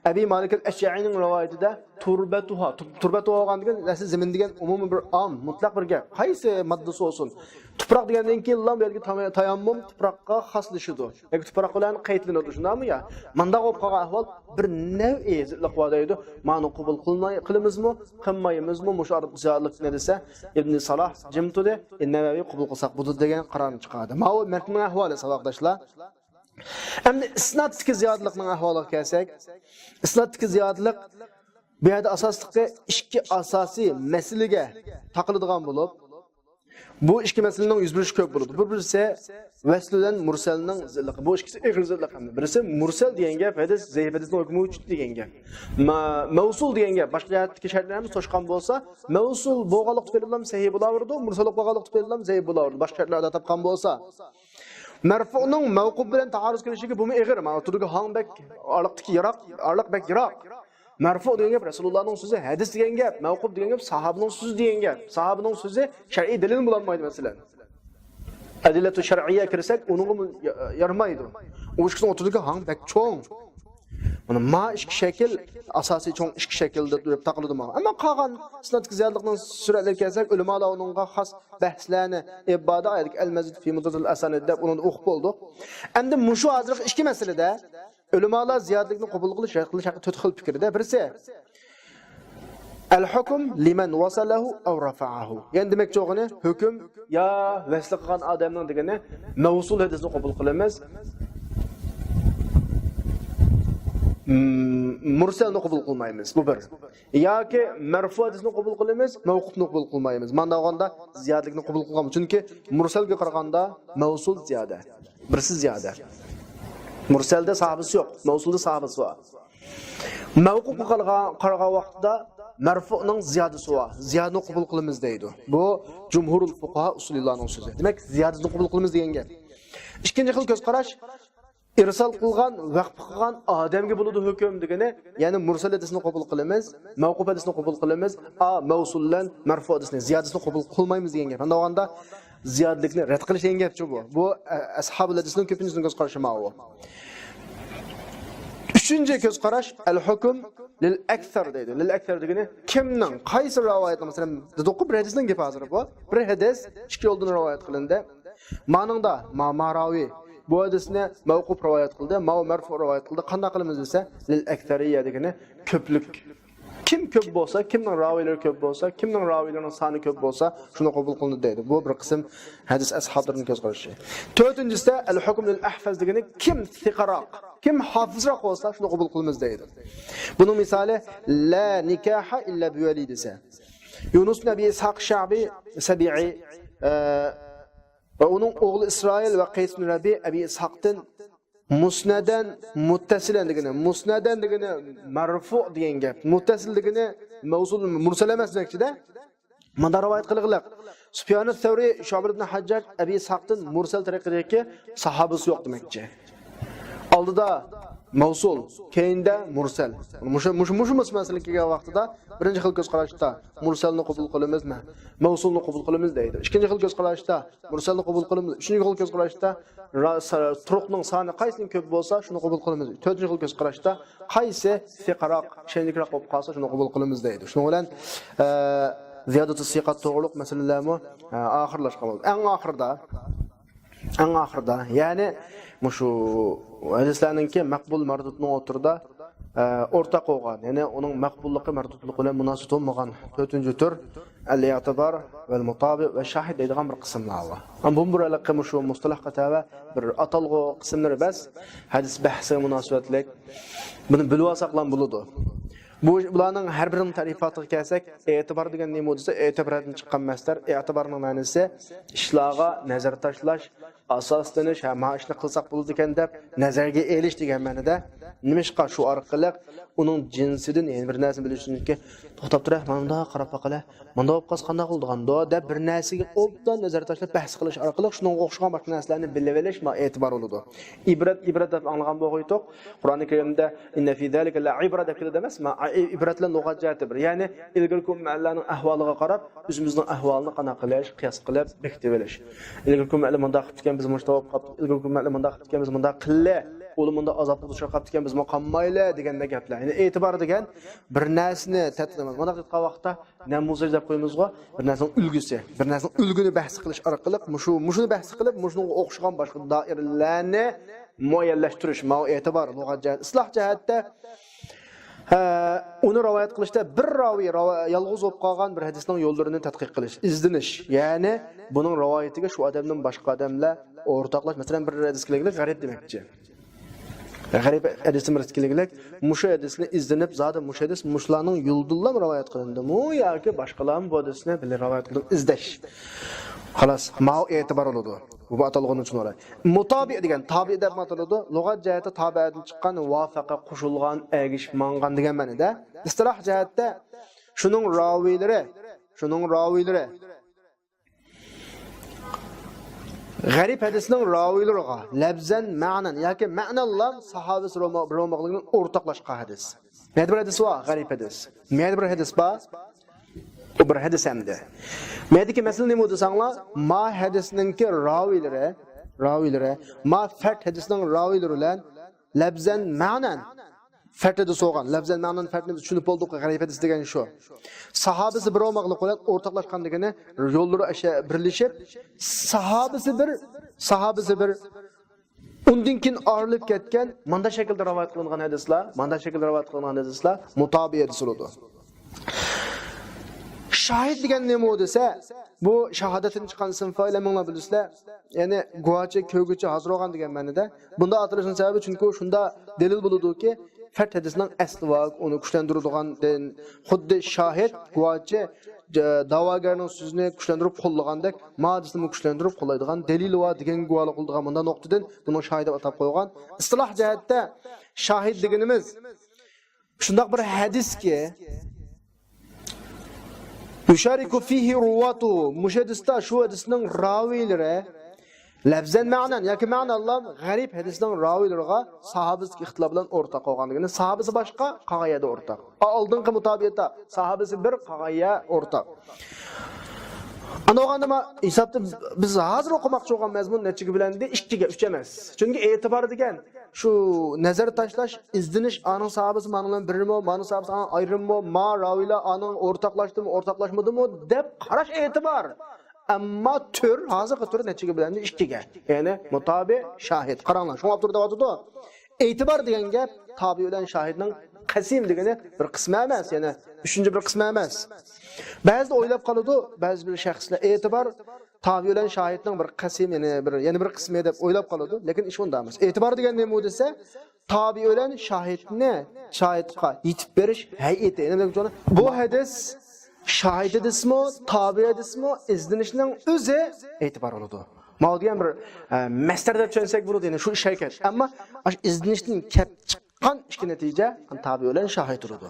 ئەبى مالىك ئەل ئەشجەئىنىڭ رىۋايىتىدە تۇربەتۇھا، تۇ-، تۇربەتۇھا بولغان دېگەن ئەسلى زېمىن دېگەن ئومۇمىي بىر ئام، مۇتلەق بىر گەپ. قايسى ماددىسى بولسۇن، تۇپراق دېگەندىن كېيىنلا بۇ يەردىكى تاما-، تاياممۇم تۇپراققا خاسلىشىدۇ. ياكى تۇپراق بىلەن قەيتلىنىدۇ، شۇنداقمۇ يا؟ مانداق بولۇپ قالغان ئەھۋال بىر نەۋئى زىتلىق بار دەيدۇ. مانى قوبۇل قىلماي، قىلىمىزمۇ، قىلمايمىزمۇ؟ مۇشۇ ئارىلىق زىيادىلىقنى دېسە، ئىبنى سالاھ جىم تۇردى، نەۋەۋى قوبۇل قىلساق بولىدۇ دېگەن قارارنى چىقاردى. ماۋۇ مەتننىڭ ئەھۋالى، ساۋاقداشلار. ئەمدى ئىسنادتىكى زىيادىلىقنىڭ ئەھۋالىغا كەلسەك، ئىسنادتىكى زىيادىلىق بۇ يەردە ئاساسلىقى ئىككى ئاساسىي مەسىلىگە تاقىلىدىغان بولۇپ، بۇ ئىككى مەسىلىنىڭ يۈز بېرىشى كۆپ بولىدۇ. بۇ بىرسى ۋەسلى بىلەن مۇرسەلنىڭ زىتلىقى. بۇ ئىككىسى ئېغىر زىتلىق ھەمدە. بىرسى مۇرسەل دېگەن گەپ ھەدىس، زەئىپ ھەدىسنىڭ ھۆكمى ئۈچ دېگەن گەپ. ما-، مەۋسۇل دېگەن گەپ باشقا جەھەتتىكى شەرتلەرنى توشقان بولسا، مەۋسۇل بولغانلىق تۈپەيلىدىن سەھىھ بولاۋېرىدۇ، مۇرسەل بولغانلىق تۈپەيلىدىن زەئىپ بولاۋېرىدۇ. باشقا شەرتلەردە تاپقان بولسا. مەرفۇنىڭ مەۋقۇپ بىلەن تائارۇز كېلىشىگە بۇمۇ ئېغىر. مانا ئوتتۇرىدىكى ھاڭ بەك ئارىلىقتىكى يىراق، ئارىلىق بەك يىراق. مەرفۇ دېگەن گەپ رەسۇلۇللانىڭ سۆزى، ھەدىس دېگەن گەپ، مەۋقۇپ دېگەن گەپ ساھابىنىڭ سۆزى دېگەن گەپ. ساھابىنىڭ سۆزى شەرئىي دەلىل بولالمايدۇ، مەسىلەن. ئەدىللەتۇ شەرئىيە كىرسەك، ئۇنىڭغىمۇ يا-، يارىمايدۇ. ئۇ ئىككىسىنىڭ ئوتتۇرىدىكى ھاڭ بەك چوڭ. مانا، ما ئىككى شەكىل، ئاساسىي چوڭ ئىككى شەكىلدە تۇرۇپ تاقىلىدۇ ماڭا. ئەمما قالغان ئىسنادتىكى زىيادىلىقنىڭ سۈرەتلىرىگە كەلسەك، ئۆلىمالار ئۇنىڭغا خاس بەھسلەرنى ئېلىپ باردا، ئايەتتىكى ئەل مەزىد فى مۇتتەسىل ئەسانىد دەپ ئۇنى ئوقۇپ بولدۇق. ئەمدى مۇشۇ ھازىرقى ئىككى مەسىلىدە ئۆلىمالار زىيادىلىكنى قوبۇل قىلىش، رەت قىلىش ھەققىدە تۆت خىل پىكىردە. بىرسى، ئەل ھۇكم لىمەن ۋەسەلەھۇ ئەۋ رەفەئەھۇ. يەنى دېمەكچى بولغىنى، ھۆكۈم يا ۋەسلى قىلغان ئادەمنىڭ دېگىنى، مەۋسۇل ھەدىسنى قوبۇل قىلىمىز، م-، مۇرسەلنى قوبۇل قىلمايمىز. بۇ بىر. ياكى مەرفۇ ھەدىسنى قوبۇل قىلىمىز، مەۋقۇپنى قوبۇل قىلمايمىز. مانداق بولغاندا زىيادىلىكنى قوبۇل قىلغان. چۈنكى مۇرسەلگە قارىغاندا مەۋسۇل زىيادە. بىرسى زىيادە. مۇرسەلدە ساھابىسى يوق، مەۋسۇلدا ساھابىسى بار. مەۋقۇپقا قارىغان، قارىغان ۋاقىتتا مەرفۇنىڭ زىيادىسى بار. زىيادىنى قوبۇل قىلىمىز دەيدۇ. بۇ جۇمھۇرۇل فۇقاھا ئۇسۇلىلارنىڭ سۆزى. دېمەك، زىيادىسىنى قوبۇل قىلىمىز دېگەن گەپ. ئىككىنچى خىل كۆز قاراش، ئىرسال قىلغان، ۋەقىپ قىلغان ئادەمگە بولىدۇ ھۆكۈم دېگىنى، يەنى مۇرسەل ھەدىسنى قوبۇل قىلىمىز، مەۋقۇپ ھەدىسنى قوبۇل قىلىمىز، ئا، مەۋسۇل بىلەن مەرفۇ ھەدىسنى، زىيادىسىنى قوبۇل قىلمايمىز دېگەن گەپ. ئانداق بولغاندا زىيادىلىكنى رەت قىلىش دېگەن گەپچۇ بۇ. بۇ، ئە، ئەسھابۇل ھەدىسنىڭ كۆپىنچىسىنىڭ كۆز قارىشى ماۋۇ. ئۈچىنچى كۆز قاراش، ئەل ھۇكم لىل ئەكسەر دەيدۇ. لىل ئەكسەر دېگىنى كىمنىڭ، قايسى رىۋايەتنىڭ، مەسىلەن، دېدۇققۇ، بىر ھەدىسنىڭ گېپى ھازىر بۇ. بىر ھەدىس ئىككى يولدىن رىۋايەت قىلىندى. مانىڭدا ما، ما راۋى بۇ ھەدىسنى مەۋقۇپ رىۋايەت قىلدى، ماۋۇ مەرفۇ رىۋايەت قىلدى. قانداق قىلىمىز دېسە، لىل ئەكسەرىيە دېگىنى كۆپلۈك. كىم كۆپ بولسا، كىمنىڭ راۋىيلىرى كۆپ بولسا، كىمنىڭ راۋىيلىرىنىڭ سانى كۆپ بولسا، شۇنى قوبۇل قىلىنىدۇ دەيدۇ. بۇ بىر قىسىم ھەدىس ئەسھابلىرىنىڭ كۆز قارىشى. تۆتىنچىسىدە، ئەل ھۇكم لىل ئەھفەز دېگىنى كىم سىقىراق، كىم ھافىزراق بولسا، شۇنى قوبۇل قىلىمىز دەيدۇ. بۇنىڭ مىسالى، لا نىكاھە ئىللا بىۋەلىي دېسە. يۇنۇس بىن ئەبى ئىسھاق شەبى، سەبىئى، ئە، ۋە ئۇنىڭ ئوغلى ئىسرائىل ۋە قەيس بىن رەبى ئەبى ئىسھاقتىن مۇسنەدەن مۇتتەسىلەن دېگىنى، مۇسنەدەن دېگىنى مەرفۇ دېگەن گەپ، مۇتتەسىل دېگىنى مەۋسۇل، مۇرسەل ئەمەس دېمەكچىدە. مۇنداق رىۋايەت قىلغىلىق. سۇپيان سەۋرى، شۇئبە ئىبن ھەججاج، ئەبى ئىسھاقتىن مۇرسەل تەرىقىدىكى ساھابىسى يوق دېمەكچى. ئالدىدا مەۋسۇل، كەينىدە مۇرسەل. مۇشۇ، مۇشۇ، مۇشۇ مەسىلىگە كەلگەن ۋاقتىدا بىرىنچى خىل كۆز قاراشتا مۇرسەلنى قوبۇل قىلىمىز، مە-، مەۋسۇلنى قوبۇل قىلىمىز دەيدۇ. ئىككىنچى خىل كۆز قاراشتا مۇرسەلنى قوبۇل قىلىمىز. ئۈچىنچى خىل كۆز قاراشتا را-، سا-، تۇرۇقنىڭ سانى قايسىنىڭ كۆپ بولسا، شۇنى قوبۇل قىلىمىز. تۆتىنچى خىل كۆز قاراشتا قايسى سىقراق، ئىشەنچلىكرەك بولۇپ قالسا، شۇنى قوبۇل قىلىمىز دەيدۇ. شۇنىڭ بىلەن، ئە، زىيادەتۇ سىقات توغرۇلۇق مەسىلىلەرمۇ، ئە، ئاخىرلاشقان بولدى. ئەڭ ئاخىرىدا، ئەڭ ئاخىرىدا، يەنى مۇشۇ ھەدىسلەرنىڭكى مەقبۇل مەردۇدنىڭ ئوتتۇرىدا، ئە، ئورتاق بولغان، يەنى ئۇنىڭ مەقبۇللۇقى مەردۇدلۇق بىلەن مۇناسىۋىتى بولمىغان تۆتىنچى تۈر ئەل ئېتىبار ۋەل مۇتابىئ ۋە شاھىد دەيدىغان بىر قىسىملار بار. ئەمما بۇمۇ بىر ھېلىقى مۇشۇ مۇستەلەھقە تەۋە بىر ئاتالغۇ قىسىملىرى بەس، ھەدىس بەھسىگە مۇناسىۋەتلىك. بۇنى بىلىۋالساقلا بولىدۇ. بۇ، بۇلارنىڭ ھەر بىرىنىڭ تەرىپاتىغا كەلسەك، ئېتىبار دېگەن نېمە دېسە، ئېتىباردىن چىققان مەسدەر، ئېتىبارنىڭ مەنىسى ئىشلارغا نەزەر تاشلاش، ئاساسلىنىش، ھە، ما ئىشنى قىلساق بولىدىكەن دەپ نەزەرگە ئېلىش دېگەن مەنىدە. نېمىشقا؟ شۇ ئارقىلىق ئۇنىڭ جىنسىدىن يەنە بىر نەرسىنى بىلىش ئۈچۈن، توختاپ تۇرە، مانا مۇنداق قاراپ باقىلى، مۇنداق بولۇپ قالسا قانداق بولىدىغاندۇ دەپ بىر نەرسىگە ئوبدان نەزەر تاشلاپ بەھس قىلىش ئارقىلىق شۇنىڭغا ئوخشىغان باشقا نەرسىلەرنى بىلىۋېلىش، ما ئېتىبار بولىدۇ. ئىبرەت، ئىبرەت دەپ ئاڭلىغان بولغۇيتۇق. قۇرئانى كەرىمدە «ئىننە فى زالىكە لە ئىبرە» دەپ كېلىدۇ ئەمەسمۇ؟ ئا، ئى-، ئىبرەت بىلەن لۇغەت جەھەتتە بىر. يەنى ئىلگىرىكى ئۈممەتلەرنىڭ ئەھۋالىغا قاراپ، ئۆزىمىزنىڭ ئەھۋالىنى قانداق قىلىش، قىياس قىلىپ بېكىتىۋېلىش. ئىلگىرىكى ئۈممەتلەر مۇنداق قىپتىكەن، بىز مۇشۇنداق بولۇپ قاپتۇ. ئىلگىرىكى ئۈممەتلەر مۇنداق قىپتىكەن، بىز مۇنداق قىللى. ئۇلار مۇنداق ئازابقا دۇچار قاپتىكەن، بىزمۇ قالمايلى دېگەندەك گەپلەر. يەنى ئېتىبار دېگەن بىر نەرسىنى تەتقىق، مۇنداق دەپ قالغان ۋاقىتتا نەمۇزەج دەپ قويىمىزغۇ، بىر نەرسىنىڭ ئۈلگىسى، بىر نەرسىنىڭ ئۈلگىنى بەھس قىلىش ئارقىلىق، مۇشۇ، مۇشۇنى بەھس قىلىپ، مۇشۇنىڭغا ئوخشىغان باشقا دائىرىلەرنى مۇئەييەنلەشتۈرۈش، ماۋۇ ئېتىبار، لۇغەت جەھەت، ئىستىلاھ جەھەتتە، ھە، ئۇنى رىۋايەت قىلىشتا بىر راۋى راۋا-، يالغۇز بولۇپ قالغان بىر ھەدىسنىڭ يوللىرىنى تەتقىق قىلىش، ئىزدىنىش، يەنى بۇنىڭ رىۋايىتىگە شۇ ئادەمدىن باشقا ئادەملەر ئورتاقلاش، مەسىلەن، بىر ھەدىسكە كېلىگلىك غەرىب دېمەكچى. غەرىب ھەدىسىمىز كېلىگلىك، مۇشۇ ھەدىسنى ئىزدىنىپ، زادى مۇشۇ ھەدىس مۇشۇلارنىڭ يولىدىنلا رىۋايەت قىلىندىمۇ ياكى باشقىلارمۇ بۇ ھەدىسنى بىللە رىۋايەت قىلدىمۇ ئىزدەش. خالاس، ماۋۇ ئېتىبار بولىدۇ. بۇ ئاتالغۇنى چۈشىنىۋالاي. مۇتابىئ دېگەن، تابىئ دەپمۇ ئاتىلىدۇ. لۇغەت جەھەتتە تابىئەدىن چىققان، ۋافەقە، قوشۇلغان، ئەگىشىپ ماڭغان دېگەن مەنىدە. ئىستىلاھ جەھەتتە شۇنىڭ راۋىيلىرى، شۇنىڭ راۋىيلىرى غەرىب ھەدىسنىڭ راۋىيلىرىغا لەپزەن، مەنەن ياكى مەنەنلا ساھابىسى بىر بولماقلىقىدىن ئورتاقلاشقان ھەدىس. مەندە بىر ھەدىس بار، غەرىب ھەدىس. مەندە بىر ھەدىس بار، ئۇ بىر ھەدىس ئەمدى. مەندىكى مەسىلە نېمە دېسەڭلار، ما ھەدىسنىڭكى راۋىيلىرى، راۋىيلىرى، ما فەرد ھەدىسنىڭ راۋىيلىرى بىلەن لەپزەن، مەنەن فەرد ھەدىس بولغان. لەپزەن، مەنەن فەرد ھەدىس چۈشىنىپ بولدۇق، غەرىب ھەدىس دېگەن شۇ. ساھابىسى بىر بولماقلىق بىلەن ئورتاقلاشقان دېگىنى يوللىرى ئەشە-، بىرلىشىپ، ساھابىسى بىر، ساھابىسى بىر، ئۇندىن كېيىن ئايرىلىپ كەتكەن، ماندا شەكىلدە رىۋايەت قىلىنغان ھەدىسلەر، ماندا شەكىلدە رىۋايەت قىلىنغان ھەدىسلەر مۇتابىئە ھەدىس بولىدۇ. شاھىد دېگەن نېمە دېسە، بۇ شاھادەتتىن چىققان ئىسىم فائىل، ھەممىڭلار بىلىسىلەر. يەنى گۇۋاچى، كۆرگۈچى، ھازىر بولغان دېگەن مەنىدە. بۇنداق ئاتىلىشنىڭ سەۋەبى، چۈنكى شۇندا دەلىل بولىدۇكى، فەرد ھەدىسنىڭ ئەسلى بار، ئۇنى كۈچلەندۈرىدىغان دىن. خۇددى شاھىت، گۇۋاچى، ج-، داۋاگەرنىڭ سۆزىنى كۈچلەندۈرۈپ قوللىغاندەك، ما ھەدىسنىمۇ كۈچلەندۈرۈپ قوللايدىغان دەلىلى بار دېگەنگە گۇۋاھلىق قىلىدىغان مۇنداق نۇقتىدىن بۇنىڭ شاھىت دەپ ئاتاپ قويغان. ئىستىلاھ جەھەتتە شاھىت دېگىنىمىز شۇنداق بىر ھەدىسكى، يۇشارىكۇ فىھى رۇۋاتۇ، مۇشۇ ھەدىستە شۇ ھەدىسنىڭ راۋىيلىرى لەپزەن مەنەن ياكى مەنەنلا غەرىب ھەدىسنىڭ راۋىيلىرىغا ساھابىسىدىكى ئىختىلاپ بىلەن ئورتاق بولغان دېگىنى، ساھابىسى باشقا، قالغان يەردە ئورتاق. ئا، ئالدىنقى مۇتابىئەتتە ساھابىسى بىر، قالغان يەر ئورتاق. ئانا بولغاندا ما-، ھېسابتا بىز ھازىر ئوقۇماقچى بولغان مەزمۇن نەچچىگە بۆلەندى؟ ئىككىگە، ئۈچ ئەمەس. چۈنكى ئېتىبار دېگەن شۇ نەزەر تاشلاش، ئىزدىنىش، ئانىڭ ساھابىسى مانىڭ بىلەن بىرمۇ، مانىڭ ساھابىسى ئانىڭ ئايرىممۇ، ما راۋىيلار ئانىڭ ئورتاقلاشتىمۇ، ئورتاقلاشمىدىمۇ دەپ قاراش ئېتىبار. ئەمما تۈر، ھازىرقى تۈر نەچچىگە بۆلەندى؟ ئىككىگە. يەنى مۇتابىئ، شاھىت. قاراڭلار، شۇڭا ئاپتور دەۋاتىدۇ. ئېتىبار دېگەن گەپ تابىئ بىلەن شاھىتنىڭ قەسىم دېگىنى بىر قىسمى ئەمەس، يەنى ئۈچىنچى بىر قىسمى ئەمەس. بەزىدە ئويلاپ قالىدۇ، بەزى بىر شەخسلەر ئېتىبار تابىئ بىلەن شاھىتنىڭ بىر قەسىم، يەنى بىر، يەنە بىر قىسمى دەپ ئويلاپ قالىدۇ. لېكىن ئىش ئۇنداق ئەمەس. ئېتىبار دېگەن نېمە دېسە، تابىئ بىلەن شاھىتنى، شاھىتقا يېتىپ بېرىش ھەيئىتى. يەنى بۇ ھەدىس شاھىت ھەدىسمۇ، تابىئ ھەدىسمۇ، ئىزدىنىشنىڭ ئۆزى ئېتىبار بولىدۇ. ماۋۇ دېگەن بىر، ئە، مەسدەر دەپ چۈشەنسەك بولىدۇ، يەنى شۇ ئىش ھەرىكەت. ئەمما ئاشۇ ئىزدىنىشتىن كەپ چىققان ئىككى نەتىجە، تابىئ بىلەن شاھىت تۇرىدۇ.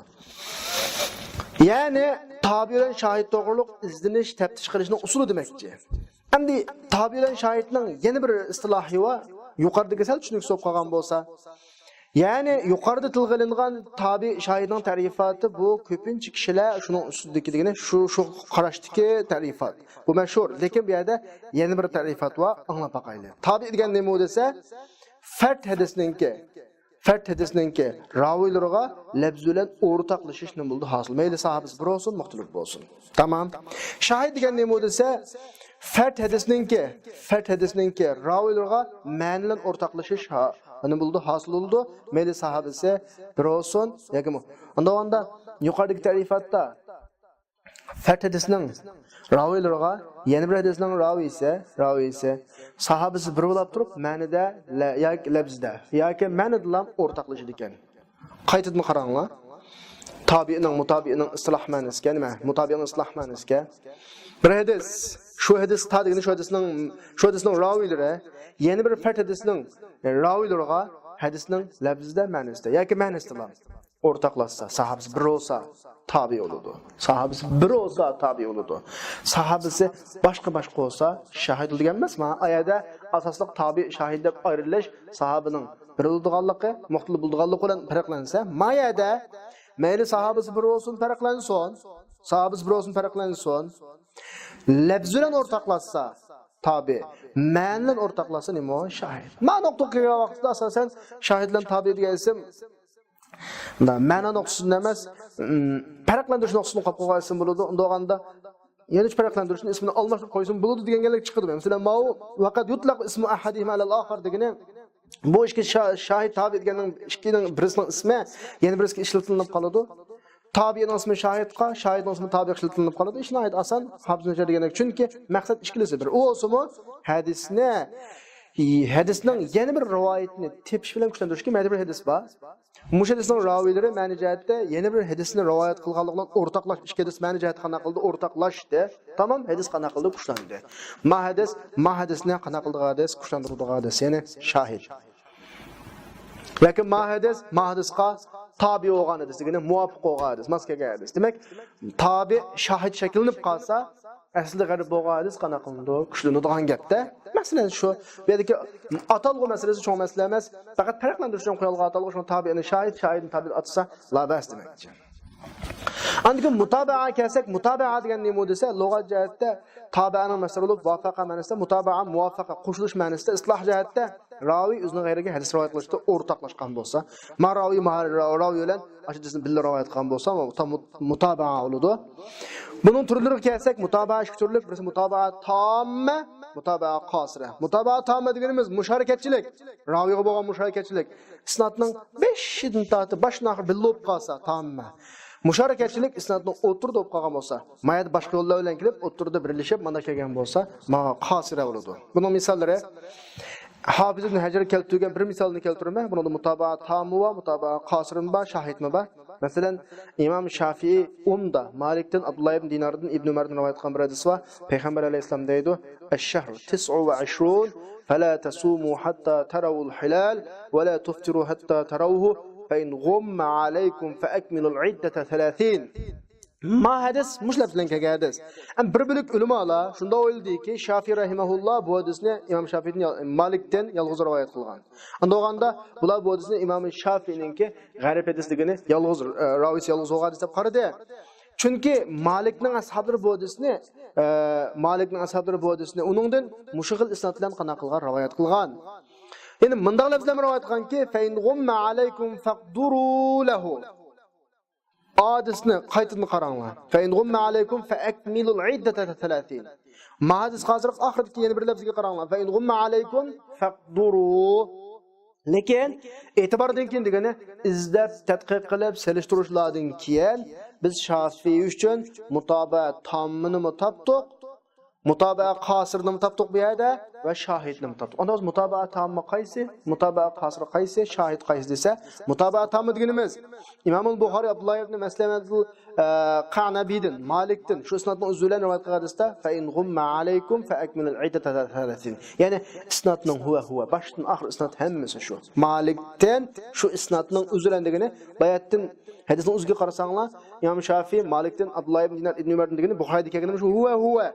يەنى تابىئ بىلەن شاھىت توغرۇلۇق ئىزدىنىش، تەپتىش قىلىشنىڭ ئۇسۇلى دېمەكچى. ئەمدى تابىئ بىلەن شاھىتنىڭ يەنە بىر ئىستىلاھى بار. يۇقىرىدىكى سەل چۈشىنىكسىز بولۇپ قالغان بولسا. يەنى يۇقىرىدا تىلغا ئېلىنغان تابىئ شاھىتنىڭ تەرىپاتى بۇ كۆپىنچە كىشىلەر شۇنىڭ ئۈستىدىكى دېگىنى شۇ، شۇ قاراشتىكى تەرىپات. بۇ مەشھۇر. لېكىن بۇ يەردە يەنە بىر تەرىپات بار، ئاڭلاپ باقايلى. تابىئ دېگەن نېمە دېسە، فەرد ھەدىسنىڭكى، فەرد ھەدىسنىڭكى راۋىيلىرىغا لەپزى بىلەن ئورتاقلىشىش نېمە بولىدۇ؟ ھاسىل. مەيلى ساھابىسى بىر بولسۇن، مۇختەلىپ بولسۇن. تامام. شاھىت دېگەن نېمە دېسە، فەرد ھەدىسنىڭكى، فەرد ھەدىسنىڭكى راۋىيلىرىغا مەنە بىلەن ئورتاقلىشىش ھا-، نېمە بولىدۇ؟ ھاسىل بولىدۇ. مەيلى ساھابىسى بىر بولسۇن ياكى مۇ-، ئۇنداق بولغاندا يۇقىرىدىكى تەرىپاتتا فەرد ھەدىسنىڭ راۋىيلىرىغا يەنە بىر ھەدىسنىڭ راۋىيسى، راۋىيسى، ساھابىسى بىر بولاپ تۇرۇپ، مەنىدە لە-، ياكى لەپزىدە ياكى مەنىدىلا ئورتاقلىشىدىكەن. قايتىدىن قاراڭلار. تابىئنىڭ، مۇتابىئنىڭ ئىستىلاھ مەنىسىگە نېمە؟ مۇتابىئنىڭ ئىستىلاھ مەنىسىگە. بىر ھەدىس، شۇ ھەدىس تا دېگىنى شۇ ھەدىسنىڭ، شۇ ھەدىسنىڭ راۋىيلىرى يەنە بىر فەرد ھەدىسنىڭ راۋىيلىرىغا ھەدىسنىڭ لەپزىدە، مەنىسىدە ياكى مەنىسىدىلا ئورتاقلاشسا، ساھابىسى بىر بولسا تابىئ بولىدۇ. ساھابىسى بىر بولسا تابىئ بولىدۇ. ساھابىسى باشقا باشقا بولسا شاھىت دېگەن ئەمەس. مانا ئايەدە ئاساسلىق تابىئ شاھىت دەپ ئايرىلىش ساھابىنىڭ بىر بولىدىغانلىقى، مۇختەلىپ بولىدىغانلىقى بىلەن پەرقلەنسە، ما يەردە مەيلى ساھابىسى بىر بولسۇن، پەرقلەنسۇن. ساھابىسى بىر بولسۇن، پەرقلەنسۇن. لەپزى بىلەن ئورتاقلاشسا تابىئ، مەنە بىلەن ئورتاقلاشسا نېمە؟ شاھىت. ما نۇقتىغا كەلگەن ۋاقىتتا ئاساسەن شاھىت بىلەن تابىئ دېگەن ئىسىم مۇنداق مەنا نۇقتىسىدىن ئەمەس، ئىم، پەرقلەندۈرۈش نۇقتىسىدىن قاپقالغان ئىسىم بولىدۇ. ئۇنداق بولغاندا يەنە ئۈچ پەرقلەندۈرۈشنى ئىسمىنى ئالماشتۇرۇپ قويسىمۇ بولىدۇ دېگەنگە چىقىدۇ. مەسىلەن، ماۋۇ ۋەقەد يۇتلەقۇ ئىسمۇ ئەھەدىھىمە ئەلەل ئاخار دېگىنى، بۇ ئىككى شا-، شاھىت تابىئ دېگەننىڭ ئىككىنىڭ بىرسىنىڭ ئىسمى يەنە بىرسىگە ئىشلىتىلىپ قالىدۇ. تابىئنىڭ ئىسمى شاھىتقا، شاھىتنىڭ ئىسمى تابىئغا ئىشلىتىلىپ قالىدۇ. ئىش ناھايىتى ئاسان، ھاپىز نەجەر دېگەندەك. چۈنكى مەقسەت ئىككىلىسى بىر. ئۇ بولسىمۇ ھەدىسنى، ھەدىسنىڭ يەنە بىر رىۋايىتىنى تېپىش بىلەن كۈچلەندۈرۈشكە. مەدە بىر ھەدىس بار. مۇشۇ ھەدىسنىڭ راۋىيلىرى مەنە جەھەتتە يەنە بىر ھەدىسنى رىۋايەت قىلغانلىقىنىڭ ئورتاقلاش، ئىككى ھەدىس مەنە جەھەتتە قانداق قىلدى؟ ئورتاقلاشتى. تامام، ھەدىس قانداق قىلدى؟ كۈچلەندى. ما ھەدىس، ما ھەدىسنى قانداق قىلىدىغان ھەدىس؟ كۈچلەندۈرىدىغان ھەدىس، يەنى شاھىت. لېكىن ما ھەدىس، ما ھەدىسقا تابىئ بولغان ھەدىس دېگىنى مۇۋاپىق بولغان ھەدىس، ماس كەلگەن ھەدىس. دېمەك، تابىئ شاھىت شەكىللىنىپ قالسا، ئەسلىدە غەرىب بولغان ھەدىس قانداق قىلىنىدۇ؟ كۈچلىنىدىغان گەپتە. مەسىلەن، شۇ بۇ يەردىكى ئاتالغۇ مەسىلىسى چوڭ مەسىلە ئەمەس، پەقەت پەرقلەندۈرۈش ئۈچۈن قويۇلغان ئاتالغۇ. شۇڭا تابىئنى شاھىت، شاھىتنى تابىئ ئاتىسا لابەس دېمەكچى. ئاندىن كېيىن مۇتابەئە كەلسەك، مۇتابەئە دېگەن نېمە دېسە، لۇغەت جەھەتتە تابەئەنىڭ مەسدىرى بولۇپ، ۋافەقە مەنىسىدە، مۇتابەئە مۇۋافەقە، قوشۇلۇش مەنىسىدە، ئىستىلاھ جەھەتتە راۋىي ئۆزىنىڭ غەيرىگە ھەدىس رىۋايەت قىلىشتا ئورتاقلاشقان بولسا، ما راۋىي، ما راۋىي بىلەن ئاشۇ ھەدىسنى بىللە رىۋايەت قىلغان بولسا، مۇتا-، مۇتابەئە بولىدۇ. بۇنىڭ تۈرلىرىگە كەلسەك، مۇتابەئە ئىككى تۈرلۈك، بىرسى مۇتابەئە تاممە، مۇتابەئە قاسىرە. مۇتابەئە تاممە دېگىنىمىز مۇشارىكەتچىلىك، راۋىيغا بولغان مۇشارىكەتچىلىك. ئىسنادنىڭ بېشىدىن تارتىپ باشتىن ئاخىر بىللە بولۇپ قالسا، تاممە. مۇشارىكەتچىلىك ئىسنادنىڭ ئوتتۇرىدا بولۇپ قالغان بولسا، ما يەردە باشقا يوللار بىلەن كېلىپ، ئوتتۇرىدا بىرلىشىپ، مانا كەلگەن بولسا، مانا قاسىرە بولىدۇ. بۇنىڭ مىساللىرى، ھاپىز ئىبن ھەجەر كەلتۈرگەن بىر مىسالنى كەلتۈرىمەن. بۇنىڭدا مۇتابەئە تاممى بار، مۇتابەئە قاسىرىمۇ بار، شاھىتمۇ بار. مەسىلەن، ئىمام شافىئى ئۇمدا مالىكتىن، ئابدۇللا ئىبن دىناردىن، ئىبن ئۆمەردىن رىۋايەت قىلغان بىر ھەدىس بار. پەيغەمبەر ئەلەيھىسسالام دەيدۇ، الشهر تسع وعشرون، فلا تصوموا حتى تروا الهلال، ولا تفطروا حتى تروه، فإن غم عليكم فأكملوا العدة ثلاثين. ما ھەدىس مۇشۇ لەپىز بىلەن كەلگەن ھەدىس. ئەمما بىر بۆلەك ئۆلىمالار شۇنداق ئويلىدىكى، شافىئى رەھىمەھۇللا بۇ ھەدىسنى ئىمام شافىئىدىن يال-، مالىكتىن يالغۇز رىۋايەت قىلغان. ئاندىن بولغاندا بۇلار بۇ ھەدىسنى ئىمام شافىئىنىڭكى غەرىب ھەدىس دېگىنى يالغۇز، ئە، راۋىسى يالغۇز بولغان ھەدىس دەپ قارىدى. چۈنكى مالىكنىڭ ئەسھابلىرى بۇ ھەدىسنى، ئە، مالىكنىڭ ئەسھابلىرى بۇ ھەدىسنى ئۇنىڭدىن مۇشۇ خىل ئىسناد بىلەن قانداق قىلغان؟ رىۋايەت قىلغان. يەنى مۇنداق لەپىز بىلەن رىۋايەت قىلغانكى، فإن غم عليكم فاقدروا له. ھەدىسنى قايتىدىن قاراڭلار. فإن غم عليكم فأكملوا العدة ثلاثين. ما ھەدىس ھازىر ئاخىرىدىكى يەنە بىر لەپزىگە قاراڭلار. فإن غم عليكم فاقدروا. لېكىن ئېتىباردىن كېيىن دېگىنى ئىزدەپ، تەتقىق قىلىپ، سېلىشتۇرۇشلاردىن كېيىن بىز شافىئى ئۈچۈن مۇتابەئە تاممىنىمۇ تاپتۇق. مۇتابەئە قاسىرنىمۇ تاپتۇق بۇ يەردە ۋە شاھىدنىمۇ تاپتۇق. ئاندىن بىز مۇتابەئە تاممە قايسى، مۇتابەئە قاسىر قايسى، شاھىد قايسى دېسە، مۇتابەئە تاممە دېگىنىمىز ئىمامۇل بۇخارى ئابدۇللا ئىبنى مەسلەمەتۇل، ئە، قەنەبىدىن، مالىكتىن شۇ ئىسنادنىڭ ئۆزى بىلەن رىۋايەت قىلغان ھەدىستە، فَإِنْ غُمَّ عَلَيْكُمْ فَأَكْمِلُوا الْعِدَّةَ ثَلَاثِينَ. يەنى ئىسنادنىڭ ھۇۋە ھۇۋە، باشتىن ئاخىر ئىسناد ھەممىسى شۇ. مالىكتىن شۇ ئىسنادنىڭ ئۆزى بىلەن دېگىنى، باياتتىن ھەدىسنىڭ ئۆزىگە قارىساڭلار، ئىمام شافىي مالىكتىن، ئابدۇللا ئىبن دىنار، ئىبن ئۆمەردىن دېگىنى بۇخارىدا كەلگىنى شۇ ھۇۋە ھۇۋە.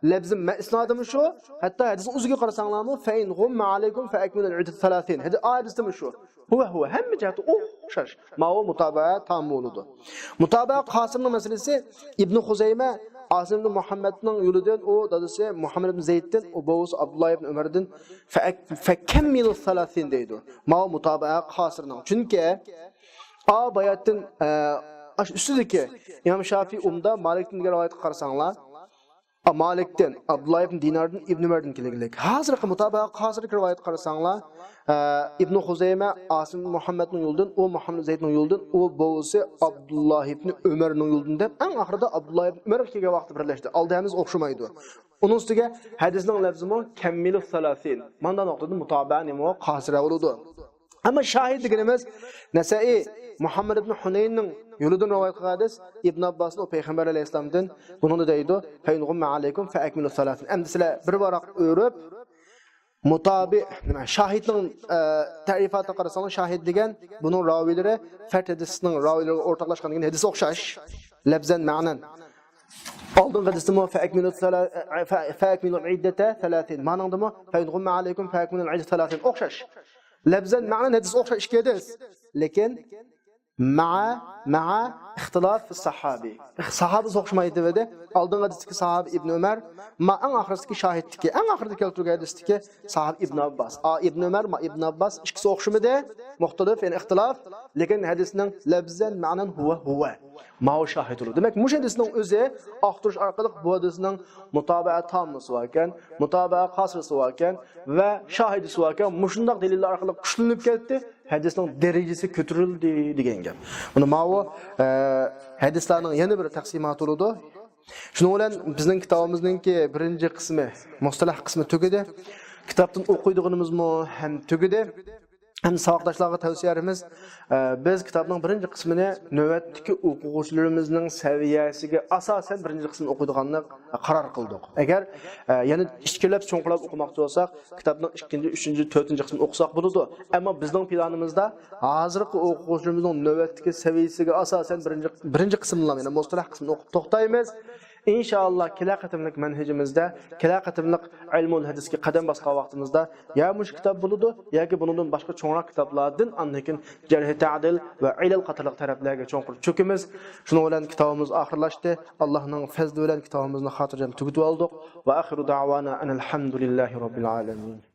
لەپزىم مە ئىسنادىمۇ شۇ، ھەتتا ھەدىسنىڭ ئۆزىگە قارىساڭلارمۇ، فَإِنْ غُمَّ عَلَيْكُمْ فَأَكْمِلُوا الْعِدَّةَ ثَلَاثِينَ. ھەدىس، ئا ھەدىستىمۇ شۇ. ھۇۋە ھۇۋە، ھەممە جەھەتتە ئوخشاش. ماۋۇ مۇتابەئە تاممە بولىدۇ. مۇتابەئە قاسىرنىڭ مەسىلىسى ئىبنى خۇزەيمە، ئاسىم ئىبنى مۇھەممەدنىڭ يولىدىن، ئۇ دادىسى مۇھەممەد ئىبنى زەيدتىن، ئۇ بوۋىسى ئابدۇللا ئىبنى ئۆمەردىن، فەئەك-، فەكەممىلۇ سالاسىن دەيدۇ. ماۋۇ مۇتابەئە قاسىرنىڭ. چۈنكى ئا باياتتىن، ئە، ئاش ئۈستىدىكى ئىمام شافىي ئۇمدا مالىكتىن دېگەن رىۋايەتكە قارىساڭلار، ئا، مالىكتىن، ئابدۇللا ئىبن دىناردىن، ئىبن ئۆمەردىن كېلگىلىك. ھازىرقى مۇتابەئە قاسىردىكى رىۋايەتكە قارىساڭلار، ئە، ئىبنى خۇزەيمە، ئاسىم مۇھەممەدنىڭ يولىدىن، ئۇ مۇھەممەد زەيدنىڭ يولىدىن، ئۇ بوۋىسى ئابدۇللا ئىبن ئۆمەرنىڭ يولىدىن دەپ، ئەڭ ئاخىرىدا ئابدۇللا ئىبن ئۆمەرگە كەلگەن ۋاقىتتا بىرلەشتى. ئالدى ھەممىسى ئوخشىمايدۇ. ئۇنىڭ ئۈستىگە ھەدىسنىڭ لەپزىمۇ كەممىلۇ سالاسىن. مانا نۇقتىدا مۇتابەئە نېمە؟ قاسىرە بولىدۇ. ئەمما شاھىد دېگىنىمىز نەسەئى مۇھەممەد ئىبن ھۇنەيننىڭ يولىدىن رىۋايەت قىلغان ھەدىس، ئىبن ئابباستىن، ئۇ پەيغەمبەر ئەلەيھىسسالامدىن، بۇنىڭدا دەيدۇ، فَإِنْ غُمَّ عَلَيْكُمْ فَأَكْمِلُوا سالاسِن. ئەمدى سىلەر بىر ۋاراق ئۆرۈپ، مۇتابىئ، نېمە، شاھىدنىڭ، ئە، تەرىپاتىغا قارىساڭلار، شاھىد دېگەن بۇنىڭ راۋىيلىرى، فەرد ھەدىسنىڭ راۋىيلىرىغا ئورتاقلاشقان دېگەن ھەدىس ئوخشاش. لەپزەن مەنەن. ئالدىنقى ھەدىستىمۇ فَأَكْمِلُوا الثَّلَا-، فَ-، فَأَكْمِلُوا الْعِدَّةَ ثَلَاثِينَ. مانىڭدىمۇ فَإِنْ غُمَّ عَلَيْكُمْ فَأَكْمِلُوا الْعِدَّةَ ثَلَاثِينَ. ئوخشاش. لەپزەن مەنەن ھەدىس ئوخشاش ئىككى ھەدىس. لېكىن مەئە، مەئە ئىختىلاف ساھابى. ساھابىسى ئوخشىمايدۇ دېدى. ئالدىنقى ھەدىستىكى ساھابى ئىبن ئۆمەر، ما ئەڭ ئاخىرىدىكى شاھىدتىكى، ئەڭ ئاخىرىدا كەلتۈرگەن ھەدىستىكى ساھابى ئىبن ئابباس. ئا، ئىبن ئۆمەر، ما ئىبن ئابباس ئىككىسى ئوخشىمىدى؟ مۇختەلىف، يەنى ئىختىلاف. لېكىن ھەدىسنىڭ لەپزەن مەنەن ھۇۋە ھۇۋە. ماۋۇ شاھىد بولىدۇ. دېمەك، مۇشۇ ھەدىسنىڭ ئۆزى ئاختۇرۇش ئارقىلىق بۇ ھەدىسنىڭ مۇتابەئە تاممىسى باركەن، مۇتابەئە قاسىرىسى باركەن ۋە شاھىدىسى باركەن. مۇشۇنداق دەلىللەر ئارقىلىق كۈچلىنىپ كەتتى، ھەدىسنىڭ دەرىجىسى كۆتۈرۈلدى دېگەن گەپ. مانا ماۋۇ، ئە، ھەدىسلەرنىڭ يەنە بىر تەقسىماتى بولىدۇ. شۇنىڭ بىلەن بىزنىڭ كىتابىمىزنىڭكى بىرىنچى قىسمى، مۇستەلەھ قىسمى تۈگىدى. كىتابتىن ئوقۇيدىغىنىمىزمۇ ھەم تۈگىدى. ھەم ساۋاقداشلارغا تەۋسىيەمىز، ئە، بىز كىتابنىڭ بىرىنچى قىسمىنى نۆۋەتتىكى ئوقۇغۇچىلىرىمىزنىڭ سەۋىيەسىگە ئاساسەن بىرىنچى قىسمىنى ئوقۇيدىغانلىق قارار قىلدۇق. ئەگەر، ئە، يەنە ئىچكىرىلەپ، چوڭقۇرلاپ ئوقۇماقچى بولساق، كىتابنىڭ ئىككىنچى، ئۈچىنچى، تۆتىنچى قىسمىنى ئوقۇساق بولىدۇ. ئەمما بىزنىڭ پىلانىمىزدا ھازىرقى ئوقۇغۇچىلىرىمىزنىڭ نۆۋەتتىكى سەۋىيەسىگە ئاساسەن بىرىنچى، بىرىنچى قىسىملا، يەنى مۇستەلەھ قىسمىنى ئوقۇپ توختايمىز. ئىنشائاللا، كېلەر قېتىملىق مەنھىجىمىزدە، كېلەر قېتىملىق ئىلمۇل ھەدىسكە قەدەم باسقان ۋاقتىمىزدا يا مۇشۇ كىتاب بولىدۇ، ياكى بۇنىڭدىن باشقا چوڭراق كىتابلاردىن، ئاندىن كېيىن جەرھى تەدىل ۋە ئىلەل قاتارلىق تەرەپلەرگە چوڭقۇر چۆكىمىز. شۇنىڭ بىلەن كىتابىمىز ئاخىرلاشتى. ئاللانىڭ پەزلى بىلەن كىتابىمىزنى خاتىرجەم تۈگىتىۋالدۇق. وَآخِرُ دَعْوَانَا أَنِ الْحَمْدُ لِلَّهِ رَبِّ الْعَالَمِينَ.